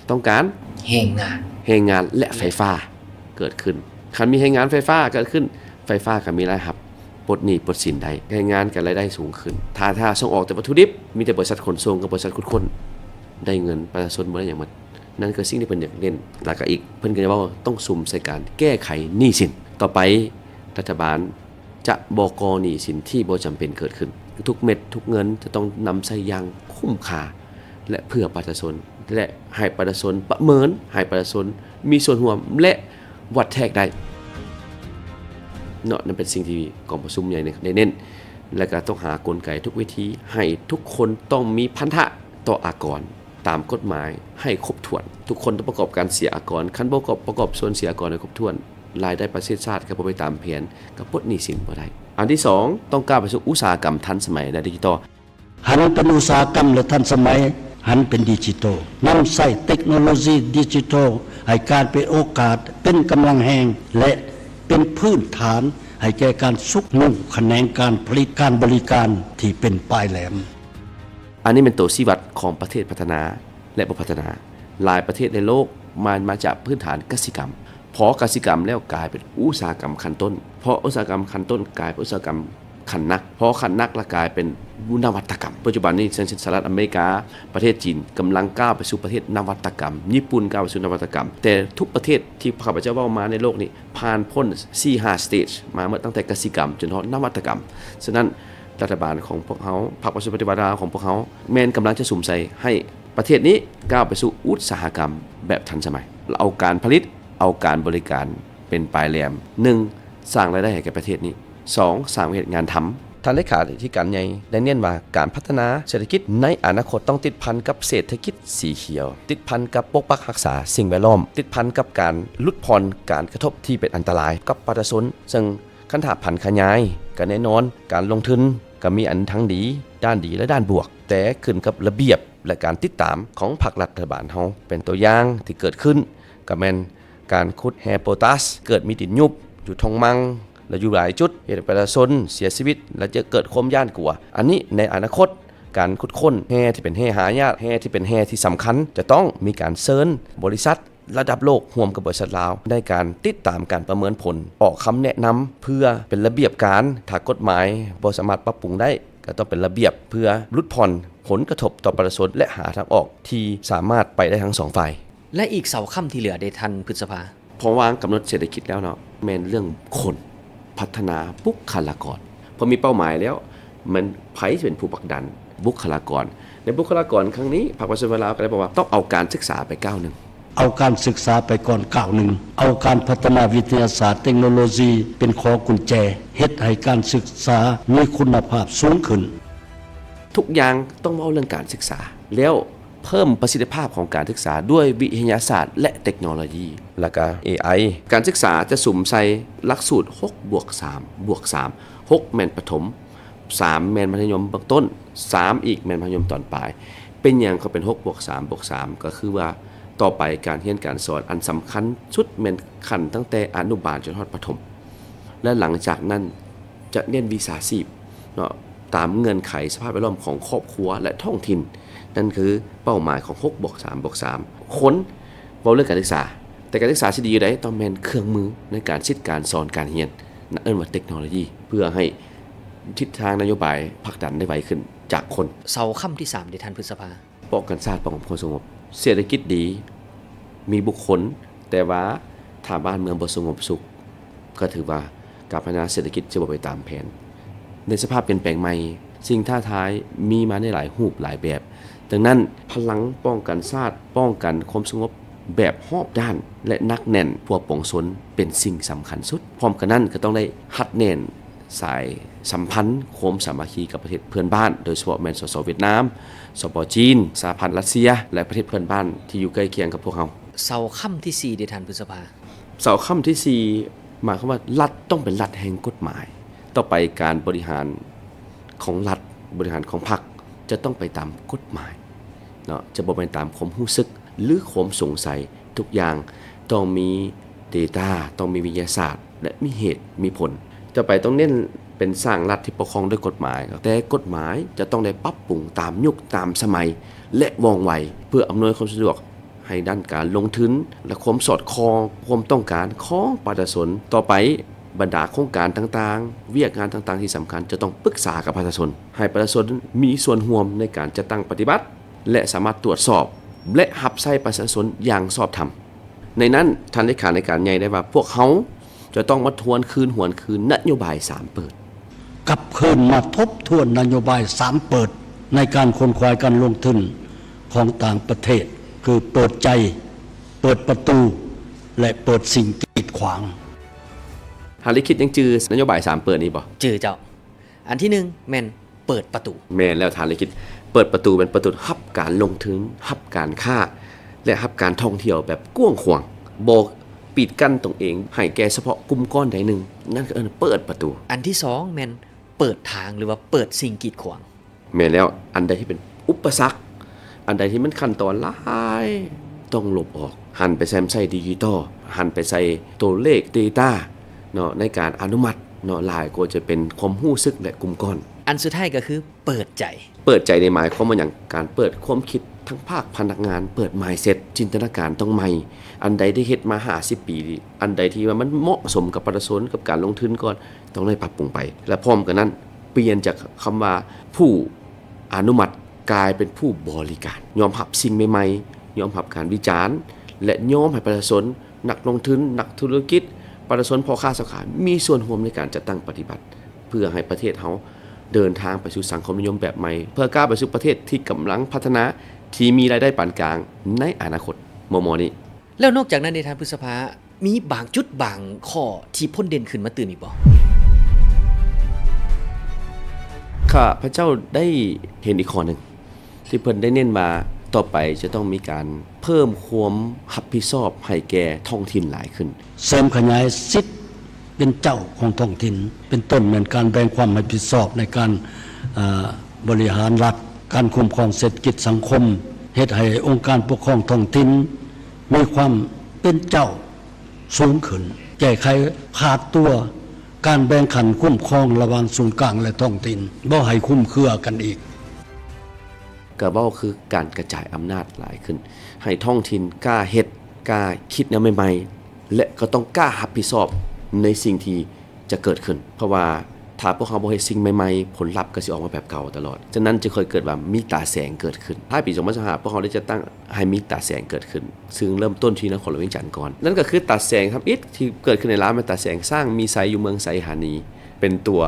ຕ້ອງການແຮງງານ ແຮງງານ ແລະ ໄຟຟ້າເກີດຂຶ້ນ. ຄັນມີແຮງງານໄຟຟ້າເກີດຂຶ້ນ, ໄຟຟ້າກໍມີລາຍຮັບ ປົດໜີ້ປົດສິນໄດ້, ແຮງງານກໍລາຍໄດ້ສູງຂຶ້ນ. ຖ້າ ຖ້າສົ່ງອອກແຕ່ວັດຖຸດິບ, ມີແຕ່ບໍລິສັດຂົນສົ່ງກັບບໍລິສັດຂຸດຄົ້ນໄດ້ເງິນ, ປະຊາຊົນບໍ່ໄດ້ຫຍັງໝົດ. ນັ້ນຄືສິ່ງທີ່ເພິ່ນຢາກເນັ້ນ. ແລ້ວກໍອີກ ເພິ່ນກໍຈະເວົ້າຕ້ອງສຸມໃສ່ການແກ້ໄຂໜີ້ສິນ. ຕໍ່ໄປ ລັດຖະບານຈະບໍ່ກໍ່ໜີ້ສິນທີ່ບໍ່ຈຳເປັນເກີດຂຶ້ນ. ທຸກເມັດທຸກເງິນຈະຕ້ອງນຳໃຊ້ຢ່າງຄຸ້ມຄ່າ ແລະ ເພື່ອປະຊາຊົນ ແລະ ໃຫ້ປະຊາຊົນປະເມີນ, ໃຫ້ປະຊາຊົນມີສ່ວນຮ່ວມ ແລະ ວັດແທກໄດ້. ເນາະ, ນັ້ນເປັນສິ່ງທີ່ກອງປະຊຸມໃຫຍ່ໄດ້ເນັ້ນ. ແລະ ກໍຕ້ອງຫາກົນໄກທຸກວິທີ ໃຫ້ທຸກຄົນຕ້ອງມີພັນທະຕໍ່ອາກອນ ຕາມກົດໝາຍໃຫ້ຄົບຖ້ວນ. ທຸກຄົນຕ້ອງປະກອບການເສຍອາກອນ. ຄັນບໍ່ປະກອບສ່ວນເສຍອາກອນໃຫ້ຄົບຖ້ວນ, ລາຍໄດ້ປະເທດຊາດກໍບໍ່ໄປຕາມແຜນ, ກໍປົດໜີ້ສິນບໍ່ໄດ້. ອັນທີສອງ, ຕ້ອງກ້າວໄປສູ່ອຸດສາຫະກຳທັນສະໄໝ ແລະ ດິຈິຕອລ. ຫັນເປັນອຸດສາຫະກຳ ແລະ ທັນສະໄໝ, ຫັນເປັນດິຈິຕອລ, ນຳໃຊ້ເຕັກໂນໂລຊີດິຈິຕອລໃຫ້ກາຍເປັນໂອກາດ, ເປັນກຳລັງແຮງ ແລະ ເປັນພື້ນຖານໃຫ້ແກ່ການຊຸກຍູ້ຂະແໜງການຜະລິດການບໍລິການທີ່ເປັນປາຍແຫຼມ. ອັນນີ້ແມ່ນໂຕຊີ້ວັດຂອງປະເທດພັດທະນາ ແລະ ບໍ່ພັດທະນາ. ຫຼາຍປະເທດໃນໂລກມາ ມາຈາກພື້ນຖານກະສິກຳ. ພໍກະສິກຳແລ້ວກາຍເປັນອຸດສາຫະກຳຂັ້ນຕົ້ນ. ພໍອຸດສາຫະກຳຂັ້ນຕົ້ນກາຍເປັນອຸດສາຫະກຳຂັ້ນໜັກ. ພໍຂັ້ນໜັກລະກາຍເປັນນະວັດຕະກຳ. ປັດຈຸບັນນີ້ ເຊັ່ນ ສະຫະລັດອາເມລິກາ, ປະເທດຈີນກຳລັງກ້າວໄປສູ່ປະເທດນະວັດຕະກຳ. ຍີ່ປຸ່ນກ້າວໄປສູ່ນະວັດຕະກຳ. ແຕ່ທຸກປະເທດທີ່ຂ້າພະເຈົ້າເວົ້າມາໃນໂລກນີ້ ຜ່ານພົ້ນສີ່ຫ້າສະເຕຈມາເໝິດ, ຕັ້ງແຕ່ກະສິກຳຈົນຮອດນະວັດຕະກຳ. ສະນັ້ນ ລັດຖະບານຂອງພວກເຮົາ, ພັກປະຊາຊົນປະຕິວັດລາວຂອງພວກເຮົາ ແມ່ນກຳລັງຈະສຸມໃສ່ໃຫ້ປະເທດນີ້ກ້າວໄປສູ່ອຸດສາຫະກຳແບບທັນສະໄໝ, ເອົາການຜະລິດ, ເອົາການບໍລິການເປັນປາຍແຫຼມ. ໜຶ່ງ ສ້າງລາຍໄດ້ໃຫ້ແກ່ປະເທດນີ້. ສອງ ສ້າງວຽກເຮັດງານທຳ. ທ່ານເລຂາທິການໃຫຍ່ໄດ້ເນັ້ນວ່າ ການພັດທະນາເສດຖະກິດໃນອະນາຄົດຕ້ອງຕິດພັນກັບເສດຖະກິດສີຂຽວ, ຕິດພັນກັບປົກປັກຮັກສາສິ່ງແວດລ້ອມ, ຕິດພັນກັບການຫຼຸດຜ່ອນການກະທົບທີ່ເປັນອັນຕະລາຍກັບປະຊາຊົນ, ເຊິ່ງ ຄັນຖ້າຜັນຂະຫຍາຍ ກໍແນ່ນອນ ການລົງທຶນກໍມີອັນທັງດີ, ດ້ານດີ ແລະ ດ້ານບວກ, ແຕ່ຂຶ້ນກັບລະບຽບ ແລະ ການຕິດຕາມຂອງພັກລັດຖະບານເຮົາ. ເປັນຕົວຢ່າງທີ່ເກີດຂຶ້ນ ກໍແມ່ນການຂຸດແຮ່ໂປຕາສ, ເກີດມີດິນຍຸບຢູ່ທົ່ງມັ່ງ ແລະ ຢູ່ຫຼາຍຈຸດ ເຮັດໃຫ້ປະຊາຊົນເສຍຊີວິດ ແລະ ຈະເກີດຄວາມຢ້ານກົວ. ອັນນີ້ໃນອະນາຄົດ ການຂຸດຄົ້ນແຮ່ທີ່ເປັນແຮ່ຫາຍາກ, ແຮ່ທີ່ເປັນແຮ່ທີ່ສຳຄັນ ຈະຕ້ອງມີການເຊີນບໍລິສັດ ລະດັບໂລກຮ່ວມກັບບໍລິສັດລາວ ໃນການຕິດຕາມການປະເມີນຜົນ, ອອກຄຳແນະນຳເພື່ອເປັນລະບຽບການ. ຖ້າກົດໝາຍບໍ່ສາມາດປັບປຸງໄດ້, ກໍຕ້ອງເປັນລະບຽບເພື່ອຫຼຸດຜ່ອນຜົນກະທົບຕໍ່ປະຊາຊົນ ແລະ ຫາທາງອອກທີ່ສາມາດໄປໄດ້ທັງສອງຝ່າຍ. ແລະ ອີກເສົາຄ້ຳທີ່ເຫຼືອເດທ່ານພຶດສະພາ? ເພາະວ່າກຳນົດເສດຖະກິດແລ້ວເນາະ, ແມ່ນເລື່ອງຄົນ, ພັດທະນາບຸກຄະລາກອນ. ພໍມີເປົ້າໝາຍແລ້ວ, ແມ່ນໃຜຈະເປັນຜູ້ຜັກດັນ? ບຸກຄະລາກອນ. ໃນບຸກຄະລາກອນຄັ້ງນີ້, ພັກປະຊາຊົນລາວກໍໄດ້ບອກວ່າ ຕ້ອງເອົາການສຶກສາໄປກ້າວໜຶ່ງ. ເອົາການສຶກສາໄປກ່ອນກ້າວໜຶ່ງ. ເອົາການພັດທະນາວິທະຍາສາດ, ເຕັກໂນໂລຊີ ເປັນຂໍ້ກຸນແຈ, ເຮັດໃຫ້ການສຶກສາມີຄຸນນະພາບສູງຂຶ້ນ. ທຸກຢ່າງຕ້ອງເວົ້າເລື່ອງການສຶກສາ, ແລ້ວເພີ່ມປະສິດທິພາບຂອງການສຶກສາດ້ວຍວິທະຍາສາດ ແລະ ເຕັກໂນໂລຢີ ແລ້ວກະ ເອໄອ. ການສຶກສາຈະສຸມໃສ່ຫຼັກສູດ ຫົກບວກສາມບວກສາມ. ຫົກ ແມ່ນປະຖົມ, ສາມ ແມ່ນມັດທະຍົມເບື້ອງຕົ້ນ, ສາມ ອີກແມ່ນມັດທະຍົມຕອນປາຍ. ເປັນຫຍັງກໍເປັນ ຫົກບວກສາມບວກສາມ? ກໍຄືວ່າຕໍ່ໄປການຮຽນການສອນ ອັນສຳຄັນສຸດແມ່ນຂັ້ນຕັ້ງແຕ່ອະນຸບານຈົນຮອດປະຖົມ ແລະ ຫຼັງຈາກນັ້ນຈະເນັ້ນວິຊາຊີບເນາະ ຕາມເງື່ອນໄຂສະພາບແວດລ້ອມຂອງຄອບຄົວ ແລະ ທ້ອງຖິ່ນ. ນັ້ນຄືເປົ້າໝາຍຂອງ ຫົກບວກສາມບວກສາມ. ຄົນ ເວົ້າເລື່ອງການສຶກສາ, ແຕ່ການສຶກສາຊິດີຢູ່ໃດ? ຕ້ອງແມ່ນເຄື່ອງມືໃນການສິດການສອນການຮຽນ, ນັ້ນເອີ້ນວ່າເຕັກໂນໂລຢີ, ເພື່ອໃຫ້ທິດທາງນະໂຍບາຍຜັກດັນໄດ້ໄວຂຶ້ນຈາກຄົນ. ເສົາຄ້ຳທີສາມເດທ່ານພຶດສະພາ? ປ້ອງກັນຊາດ, ປ້ອງກັນຄວາມສະຫງົບ. ເສດຖະກິດດີ, ມີບຸກຄົນ, ແຕ່ວ່າຖ້າບ້ານເມືອງບໍ່ສະຫງົບສຸກ, ກໍຖືວ່າການພັດທະນາເສດຖະກິດຈະບໍ່ໄປຕາມແຜນ. ໃນສະພາບປ່ຽນແປງໃໝ່, ສິ່ງທ້າທາຍມີມາໃນຫຼາຍຮູບຫຼາຍແບບ. ດັ່ງນັ້ນ, ພະລັງປ້ອງກັນຊາດ, ປ້ອງກັນຄວາມສະຫງົບແບບຮອບດ້ານ ແລະ ໜັກແໜ້ນທົ່ວປວງຊົນເປັນສິ່ງສຳຄັນສຸດ. ພ້ອມກັນນັ້ນ, ກໍຕ້ອງໄດ້ຮັດແໜ້ນສາຍສຳພັນຄວາມສາມັກຄີກັບປະເທດເພື່ອນບ້ານ, ໂດຍສະເພາະແມ່ນ ສສ ຫວຽດນາມ, ສປ ຈີນ, ສະຫະພັນຣັດເຊຍ ແລະ ປະເທດເພື່ອນບ້ານທີ່ຢູ່ໃກ້ຄຽງກັບພວກເຮົາ. ເສົາຄ້ຳທີສີ່ເດທ່ານພຶດສະພາ? ເສົາຄ້ຳທີສີ່ ໝາຍຄວາມວ່າລັດຕ້ອງເປັນລັດແຫ່ງກົດໝາຍ. ຕໍ່ໄປການບໍລິຫານຂອງລັດ, ບໍລິຫານຂອງພັກ ຈະຕ້ອງໄປຕາມກົດໝາຍເນາະ, ຈະບໍ່ແມ່ນຕາມຄວາມຮູ້ສຶກ ຫຼື ຄວາມສົງໄສ. ທຸກຢ່າງຕ້ອງມີເດຕາ, ຕ້ອງມີວິທະຍາສາດ ແລະ ມີເຫດມີຜົນ. ຕໍ່ໄປຕ້ອງເນັ້ນເປັນສ້າງລັດທີ່ປົກຄອງດ້ວຍກົດໝາຍ, ແຕ່ກົດໝາຍຈະຕ້ອງໄດ້ປັບປຸງຕາມຍຸກຕາມສະໄໝ ແລະ ວ່ອງໄວ ເພື່ອອຳນວຍຄວາມສະດວກ ໃຫ້ດ້ານການລົງທຶນ ແລະ ຄວາມສອດຄ່ອງຄວາມຕ້ອງການຂອງປະຊາຊົນ. ຕໍ່ໄປ, ບັນດາໂຄງການຕ່າງໆ, ວຽກງານຕ່າງໆທີ່ສຳຄັນ ຈະຕ້ອງປຶກສາກັບປະຊາຊົນ, ໃຫ້ປະຊາຊົນມີສ່ວນຮ່ວມໃນການຈັດຕັ້ງປະຕິບັດ ແລະ ສາມາດຕວດສອບ ແລະ ຮັບໃຊ້ປະຊາຊົນຢ່າງຊອບທຳ. ໃນນັ້ນ, ທ່ານເລຂາທິການໃຫຍ່ໄດ້ວ່າ ພວກເຮົາຈະຕ້ອງມາທວນຄືນຫວນຄືນນະໂຍບາຍສາມເປີດ. ກັບຄືນມາທົບທວນນະໂຍບາຍສາມເປີດ ໃນການຂົນຂວາຍການລົງທຶນຂອງຕ່າງປະເທດ ຄືເປີດໃຈ, ເປີດປະຕູ ແລະ ເປີດສິ່ງກີດຂວາງ. ທ່ານລິຂິດຍັງຈື່ນະໂຍບາຍສາມເປີດນີ້ບໍ່? ຈື່ເຈົ້າ. ອັນທີໜຶ່ງແມ່ນເປີດປະຕູ. ແມ່ນແລ້ວທ່ານລິຂິດ, ເປີດປະຕູແມ່ນປະຕູຮັບການລົງທຶນ, ຮັບການຄ້າ ແລະ ຮັບການທ່ອງທ່ຽວແບບກວ້າງຂວາງ, ບໍ່ປິດກັ້ນຕົນເອງໃຫ້ແກ່ສະເພາະກຸ່ມກ້ອນໃດໜຶ່ງ, ນັ້ນກໍເອີ້ນເປີດປະຕູ. ອັນທີສອງແມ່ນເປີດທາງ ຫຼືວ່າເປີດສິ່ງກີດຂວາງ. ແມ່ນແລ້ວ, ອັນໃດທີ່ເປັນອຸປະສັກ, ອັນໃດທີ່ມັນຂັ້ນຕອນຫຼາຍ, ຕ້ອງລົບອອກ, ຫັນໄປໃຊ້ ໃຊ້ດິຈິຕອລ, ຫັນໄປໃຊ້ຕົວເລກ data ເນາະ ໃນການອະນຸມັດເນາະ, ຫຼາຍກວ່າຈະເປັນຄວາມຮູ້ສຶກ ແລະ ກຸ່ມກ້ອນ. ອັນສຸດທ້າຍກໍຄືເປີດໃຈ. ເປີດໃຈນີ້ໝາຍຄວາມວ່າຫຍັງ? ການເປີດຄວາມຄິດທັງພາກພະນັກງານ, ເປີດ mindset, ຈິນຕະນາການຕ້ອງໃໝ່. ອັນໃດທີ່ເຮັດມາຫ້າສິບປີ, ອັນໃດທີ່ວ່າມັນເໝາະສົມກັບປະຊາຊົນ, ກັບການລົງທຶນກ່ອນ, ຕ້ອງໄດ້ປັບປຸງໄປ ແລະ ພ້ອມກັນນັ້ນ ປ່ຽນຈາກຄຳວ່າຜູ້ອະນຸມັດ ກາຍເປັນຜູ້ບໍລິການ, ຍອມຮັບສິ່ງໃໝ່ໆ, ຍອມຮັບການວິຈານ ແລະ ຍອມໃຫ້ປະຊາຊົນ, ນັກລົງທຶນ, ນັກທຸລະກິດ, ປະຊາຊົນ, ພໍ່ຄ້າຊາວຂາຍ ມີສ່ວນຮ່ວມໃນການຈັດຕັ້ງປະຕິບັດ ເພື່ອໃຫ້ປະເທດເຮົາເດີນທາງໄປສູ່ສັງຄົມນິຍົມແບບໃໝ່, ເພື່ອກ້າວໄປສູ່ປະເທດທີ່ກຳລັງພັດທະນາ, ທີ່ມີລາຍໄດ້ປານກາງໃນອະນາຄົດມໍ່ໆນີ້. ແລ້ວນອກຈາກນັ້ນເດ ທ່ານພຶດສະພາ, ມີບາງຈຸດບາງຂໍ້ທີ່ພົ້ນເດັ່ນຂຶ້ນມາຕື່ມອີກບໍ່? ຂ້າພະເຈົ້າໄດ້ເຫັນອີກຂໍ້ໜຶ່ງ ທີ່ເພິ່ນໄດ້ເນັ້ນວ່າ ຕໍ່ໄປຈະຕ້ອງມີການເພີ່ມຄວາມຮັບຜິດຊອບໃຫ້ແກ່ທ້ອງຖິ່ນຫຼາຍຂຶ້ນ. ເສີມຂະຫຍາຍສິດເປັນເຈົ້າຂອງທ້ອງຖິ່ນ, ເປັນຕົ້ນແມ່ນການແບ່ງຄວາມຮັບຜິດຊອບໃນການ, ເອີ, ບໍລິຫານລັດ, ການຄຸ້ມຄອງເສດຖະກິດສັງຄົມ, ເຮັດໃຫ້ອົງການປົກຄອງທ້ອງຖິ່ນ ມີຄວາມເປັນເຈົ້າສູງຂຶ້ນ, ແກ້ໄຂຂາດຕົວການແບ່ງຂັ້ນຄຸ້ມຄອງລະຫວ່າງສູນກາງ ແລະ ທ້ອງຖິ່ນ, ບໍ່ໃຫ້ຄຸມເຄືອກັນອີກ. ກະເວົ້າຄືການກະຈາຍອຳນາດຫຼາຍຂຶ້ນ, ໃຫ້ທ້ອງຖິ່ນກ້າເຮັດ, ກ້າຄິດແນວໃໝ່ໆ ແລະ ກໍຕ້ອງກ້າຮັບຜິດຊອບໃນສິ່ງທີ່ ຈະເກີດຂຶ້ນ, ເພາະວ່າຖ້າພວກເຮົາບໍ່ເຮັດສິ່ງໃໝ່ໆ, ຜົນລັບກໍຊິອອກມາແບບເກົ່າຕະຫຼອດ. ສະນັ້ນຈຶ່ງຄ່ອຍເກີດວ່າມີຕາແສງເກີດຂຶ້ນ. ທ້າຍປີສອງພັນຊາວຫ້າ ພວກເຮົາໄດ້ຈັດຕັ້ງໃຫ້ມີຕາແສງເກີດຂຶ້ນ, ຊຶ່ງເລີ່ມຕົ້ນທີ່ນະຄອນຫຼວງວຽງຈັນກ່ອນ. ນັ້ນກໍຄືຕາແສງທຳອິດທີ່ເກີດຂຶ້ນໃນລາວ ແມ່ນຕາແສງຊ້າງມີໄຊຢູ່ເມືອງໄຊຍະທານີ, ເປັນຕົວ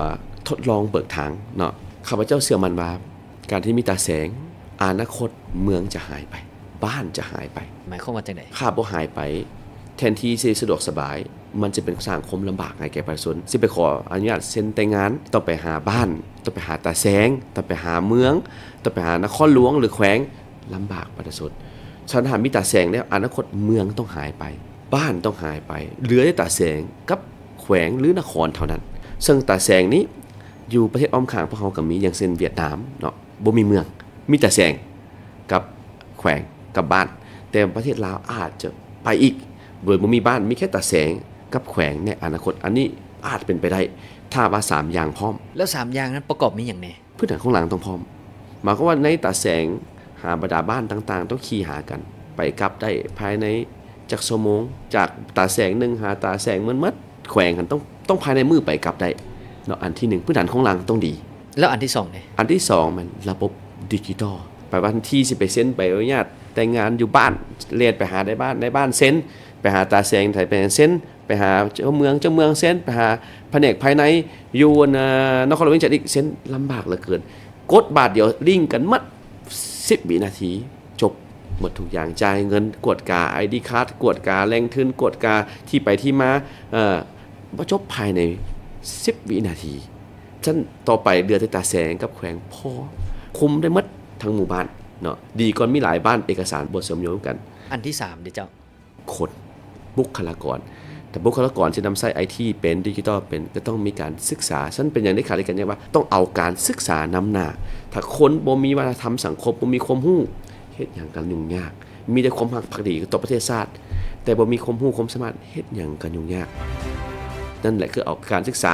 ທົດລອງເບີກທາງເນາະ. ຂ້າພະເຈົ້າເຊື່ອໝັ້ນວ່າ ການທີ່ມີຕາແສງ, ອະນາຄົດເມືອງຈະຫາຍໄປ, ບ້ານຈະຫາຍໄປ. ໝາຍຄວາມວ່າຈັ່ງໃດ? ຖ້າບໍ່ຫາຍໄປ, ແທນທີ່ຊິສະດວກສະບາຍ, ມັນຈະເປັນສ້າງຄວາມລຳບາກໃຫ້ແກ່ປະຊາຊົນ. ຊິໄປຂໍອະນຸຍາດເຊັນແຕ່ງງານ, ຕ້ອງໄປຫາບ້ານ, ຕ້ອງໄປຫາຕາແສງ, ຕ້ອງໄປຫາເມືອງ, ຕ້ອງໄປຫານະຄອນຫຼວງ ຫຼື ແຂວງ, ລຳບາກປະຊາຊົນ. ສະນັ້ນ ຖ້າມີຕາແສງແລ້ວ, ອະນາຄົດເມືອງຕ້ອງຫາຍໄປ, ບ້ານຕ້ອງຫາຍໄປ, ເຫຼືອແຕ່ຕາແສງກັບແຂວງ ຫຼື ນະຄອນເທົ່ານັ້ນ. ເຊິ່ງຕາແສງນີ້ ຢູ່ປະເທດອ້ອມຂ້າງພວກເຮົາກໍມີ, ຢ່າງເຊັ່ນຫວຽດນາມເນາະ, ບໍ່ມີເມືອງ, ມີແຕ່ແຂວງກັບແຂວງກັບບ້ານ. ແຕ່ປະເທດລາວອາດຈະໄປອີກ, ໂດຍບໍ່ມີບ້ານ, ມີແຄ່ຕາແສງກັບແຂວງໃນອະນາຄົດ. ອັນນີ້ອາດເປັນໄປໄດ້, ຖ້າວ່າສາມຢ່າງພ້ອມ. ແລ້ວສາມຢ່າງນັ້ນປະກອບມີຫຍັງແດ່? ພື້ນຖານໂຄງລ່າງຕ້ອງພ້ອມ. ໝາຍຄວາມວ່າໃນຕາແສງຫາບັນດາບ້ານຕ່າງໆ ຕ້ອງຂີ່ຫາກັນ, ໄປກັບໄດ້ພາຍໃນຈັກຊົ່ວໂມງ, ຈາກຕາແສງໜຶ່ງຫາຕາແສງໝົດໆ ແຂວງຫັ້ນຕ້ອງ, ຕ້ອງພາຍໃນມື້ໄປກັບໄດ້ເນາະ. ອັນທີໜຶ່ງ ພື້ນຖານໂຄງລ່າງຕ້ອງດີ. ແລ້ວອັນທີສອງເດ? ອັນທີສອງແມ່ນລະບົບດິຈິຕອລ. ໄປວັນທີຊິໄປເຊັນໃບອະນຸຍາດແຕ່ງງານຢູ່ບ້ານ, ແລ່ນໄປຫານາຍບ້ານ, ນາຍບ້ານເຊັນ, ໄປຫາຕາແສງໄທ ໄປເຊັນ, ໄປຫາເຈົ້າເມືອງ, ເຈົ້າເມືອງເຊັນ, ໄປຫາພະແນກພາຍໃນຢູ່ ອັນ ນະຄອນຫຼວງວຽງຈັນອີກ, ເຊັນລຳບາກເຫຼືອເກີນ. ກົດບາດດຽວລິ້ງກັນໝົດ, ສິບວິນາທີ ຈົບໝົດທຸກຢ່າງ, ຈ່າຍເງິນ, ກວດກາໄອດີຄາດ, ກວດກາແຫຼ່ງທຶນ, ກວດກາທີ່ໄປທີ່ມາ, ເອີ, ບໍ່ຈົບພາຍໃນສິບວິນາທີ. ຊັ້ນຕໍ່ໄປເຫຼືອແຕ່ຕາແສງກັບແຂວງພໍຄຸມໄດ້ໝົດທັງໝູ່ບ້ານເນາະ, ດີກ່ອນມີຫຼາຍບ້ານເອກະສານບໍ່ເຊື່ອມໂຍງກັນ. ອັນທີສາມເດເຈົ້າ? ຄົນ, ບຸກຄະລາກອນ. ແຕ່ບຸກຄະລາກອນທີ່ນຳໃຊ້ໄອທີເປັນ, ດິຈິຕອລເປັນ, ກໍຕ້ອງມີການສຶກສາ. ຊັ້ນເປັນຫຍັງເດ ຂ້າລາຊະການຍັງວ່າຕ້ອງເອົາການສຶກສານຳໜ້າ. ຖ້າຄົນບໍ່ມີວັດທະນະທຳສັງຄົມ, ບໍ່ມີຄວາມຮູ້, ເຮັດຫຍັງກໍຫຍຸ້ງຍາກ. ມີແຕ່ຄວາມຮັກພັກດີຕໍ່ປະເທດຊາດ, ແຕ່ບໍ່ມີຄວາມຮູ້ຄວາມສາມາດ, ເຮັດຫຍັງກໍຫຍຸ້ງຍາກ. ນັ້ນແຫຼະ ຄືເອົາການສຶກສາ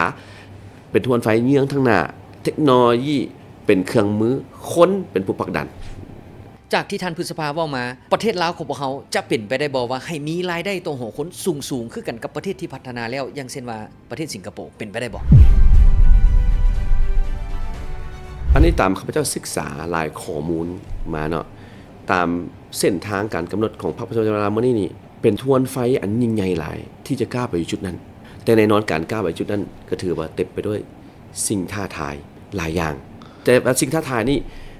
ເປັນທວນໄຟເຍືອງທາງໜ້າ, ເທັກໂນໂລຢີເປັນເຄື່ອງມື, ຄົນເປັນຜູ້ຜັກດັນ. ຈາກທີ່ທ່ານພຶດສະພາເວົ້າມາ, ປະເທດລາວຂອງພວກເຮົາຈະເປັນໄປໄດ້ບໍ່ວ່າໃຫ້ມີລາຍໄດ້ຕໍ່ຫົວຄົນສູງໆ ຄືກັນກັບປະເທດທີ່ພັດທະນາແລ້ວ, ຢ່າງເຊັ່ນວ່າປະເທດສິງກະໂປ, ເປັນໄປໄດ້ບໍ່? ອັນນີ້ຕາມຂ້າພະເຈົ້າສຶກສາຫຼາຍຂໍ້ມູນມາເນາະ, ຕາມ ເສັ້ນທາງການກຳນົດຂອງພັກປະຊາຊົນລາວມື້ນີ້ນີ້ ເປັນທວານໄຟອັນຍິ່ງໃຫຍ່ຫຼາຍທີ່ຈະກ້າວໄປຢູ່ຈຸດນັ້ນ. ແຕ່ແນ່ນອນການກ້າວໄປຈຸດນັ້ນກໍຖືວ່າເຕັມໄປດ້ວຍສິ່ງທ້າທາຍຫຼາຍຢ່າງ. ແຕ່ວ່າສິ່ງທ້າທາຍນີ້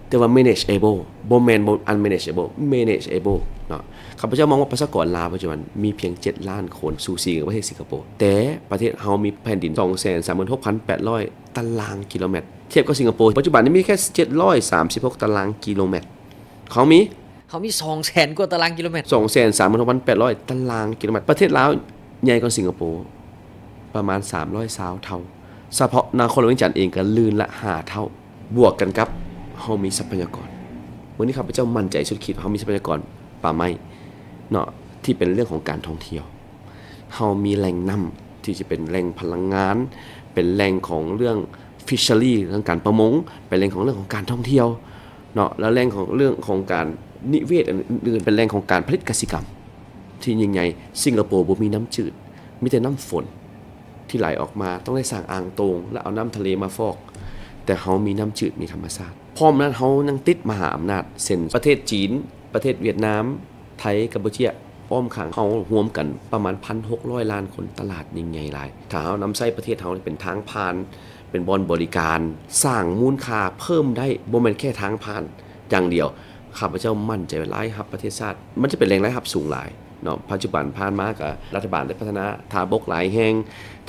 ແຕ່ວ່າ manageable ບໍ່ແມ່ນບໍ່ unmanageable manageable ເນາະ. ຂ້າພະເຈົ້າມອງວ່າປະຊາກອນລາວປັດຈຸບັນມີພຽງເຈັດລ້ານຄົນ ສູສີກັບປະເທດສິງກະໂປ, ແຕ່ປະເທດເຮົາມີແຜ່ນດິນສອງແສນສາມໝື່ນຫົກພັນແປດຮ້ອຍຕາລາງກິໂລແມັດ ທຽບກັບສິງກະໂປ ປັດຈຸບັນນີ້ມີແຄ່ເຈັດຮ້ອຍສາມສິບຫົກຕາລາງກິໂລແມັດ. ເຂົາມີ ເຂົາມີສອງແສນກວ່າຕາລາງກິໂລແມັດ ສອງແສນສາມໝື່ນຫົກພັນແປດຮ້ອຍຕາລາງກິໂລແມັດ. ປະເທດລາວໃຫຍ່ກວ່າສິງກະໂປປະມານສາມຮ້ອຍຊາວເທົ່າ. ສະເພາະນະຄອນຫຼວງວຽງຈັນເອງກໍລື່ນລະຫ້າເທົ່າ. ບວກກັນກັບເຮົາມີຊັບພະຍາກອນ. ມື້ນີ້ຂ້າພະເຈົ້າໝັ້ນໃຈສຸດຂີດວ່າເຮົາມີຊັບພະຍາກອນປ່າໄມ້ເນາະ ທີ່ເປັນເລື່ອງຂອງການທ່ອງທ່ຽວ. ເຮົາມີແຫຼ່ງນ້ຳທີ່ຈະເປັນແຫຼ່ງພະລັງງານ, ເປັນແຫຼ່ງຂອງເລື່ອງ fishery ເລື່ອງການປະມົງ, ເປັນແຫຼ່ງຂອງເລື່ອງຂອງການທ່ອງທ່ຽວເນາະ ແລະ ແຫຼ່ງຂອງເລື່ອງຂອງການນິເວດ ອັນອື່ນໆ ເປັນແຫຼ່ງຂອງການຜະລິດກະສິກຳທີ່ຍິ່ງໃຫຍ່. ສິງກະໂປບໍ່ມີນ້ຳຈືດ, ມີແຕ່ນ້ຳຝົນທີ່ໄຫຼອອກມາ, ຕ້ອງໄດ້ສ້າງອ່າງໂຕ່ງ ແລະ ເອົານ້ຳທະເລມາຟອກ, ແຕ່ເຮົາມີນ້ຳຈືດ ມີທຳມະຊາດ. ພ້ອມນັ້ນເຮົາຍັງຕິດມະຫາອຳນາດ ເຊັ່ນ ປະເທດຈີນ, ປະເທດຫວຽດນາມ, ໄທ, ກຳປູເຈຍ ອ້ອມຂ້າງເຮົາຮວມກັນປະມານພັນຫົກຮ້ອຍລ້ານຄົນ, ຕະຫຼາດຍິ່ງໃຫຍ່ຫຼາຍ. ຖ້າເຮົານຳໃຊ້ປະເທດເຮົາເປັນທາງຜ່ານ, ເປັນບ່ອນບໍລິການ, ສ້າງມູນຄ່າເພີ່ມໄດ້, ບໍ່ແມ່ນແຄ່ທາງຜ່ານຢ່າງດຽວ. ຂ້າພະເຈົ້າໝັ້ນໃຈວ່າລາຍຮັບປະເທດຊາດ ມັນຈະເປັນແຫຼ່ງລາຍຮັບສູງຫຼາຍເນາະ. ປັດຈຸບັນຜ່ານມາກໍລັດຖະບານໄດ້ພັດທະນາທ່າບົກຫຼາຍແຫ່ງ,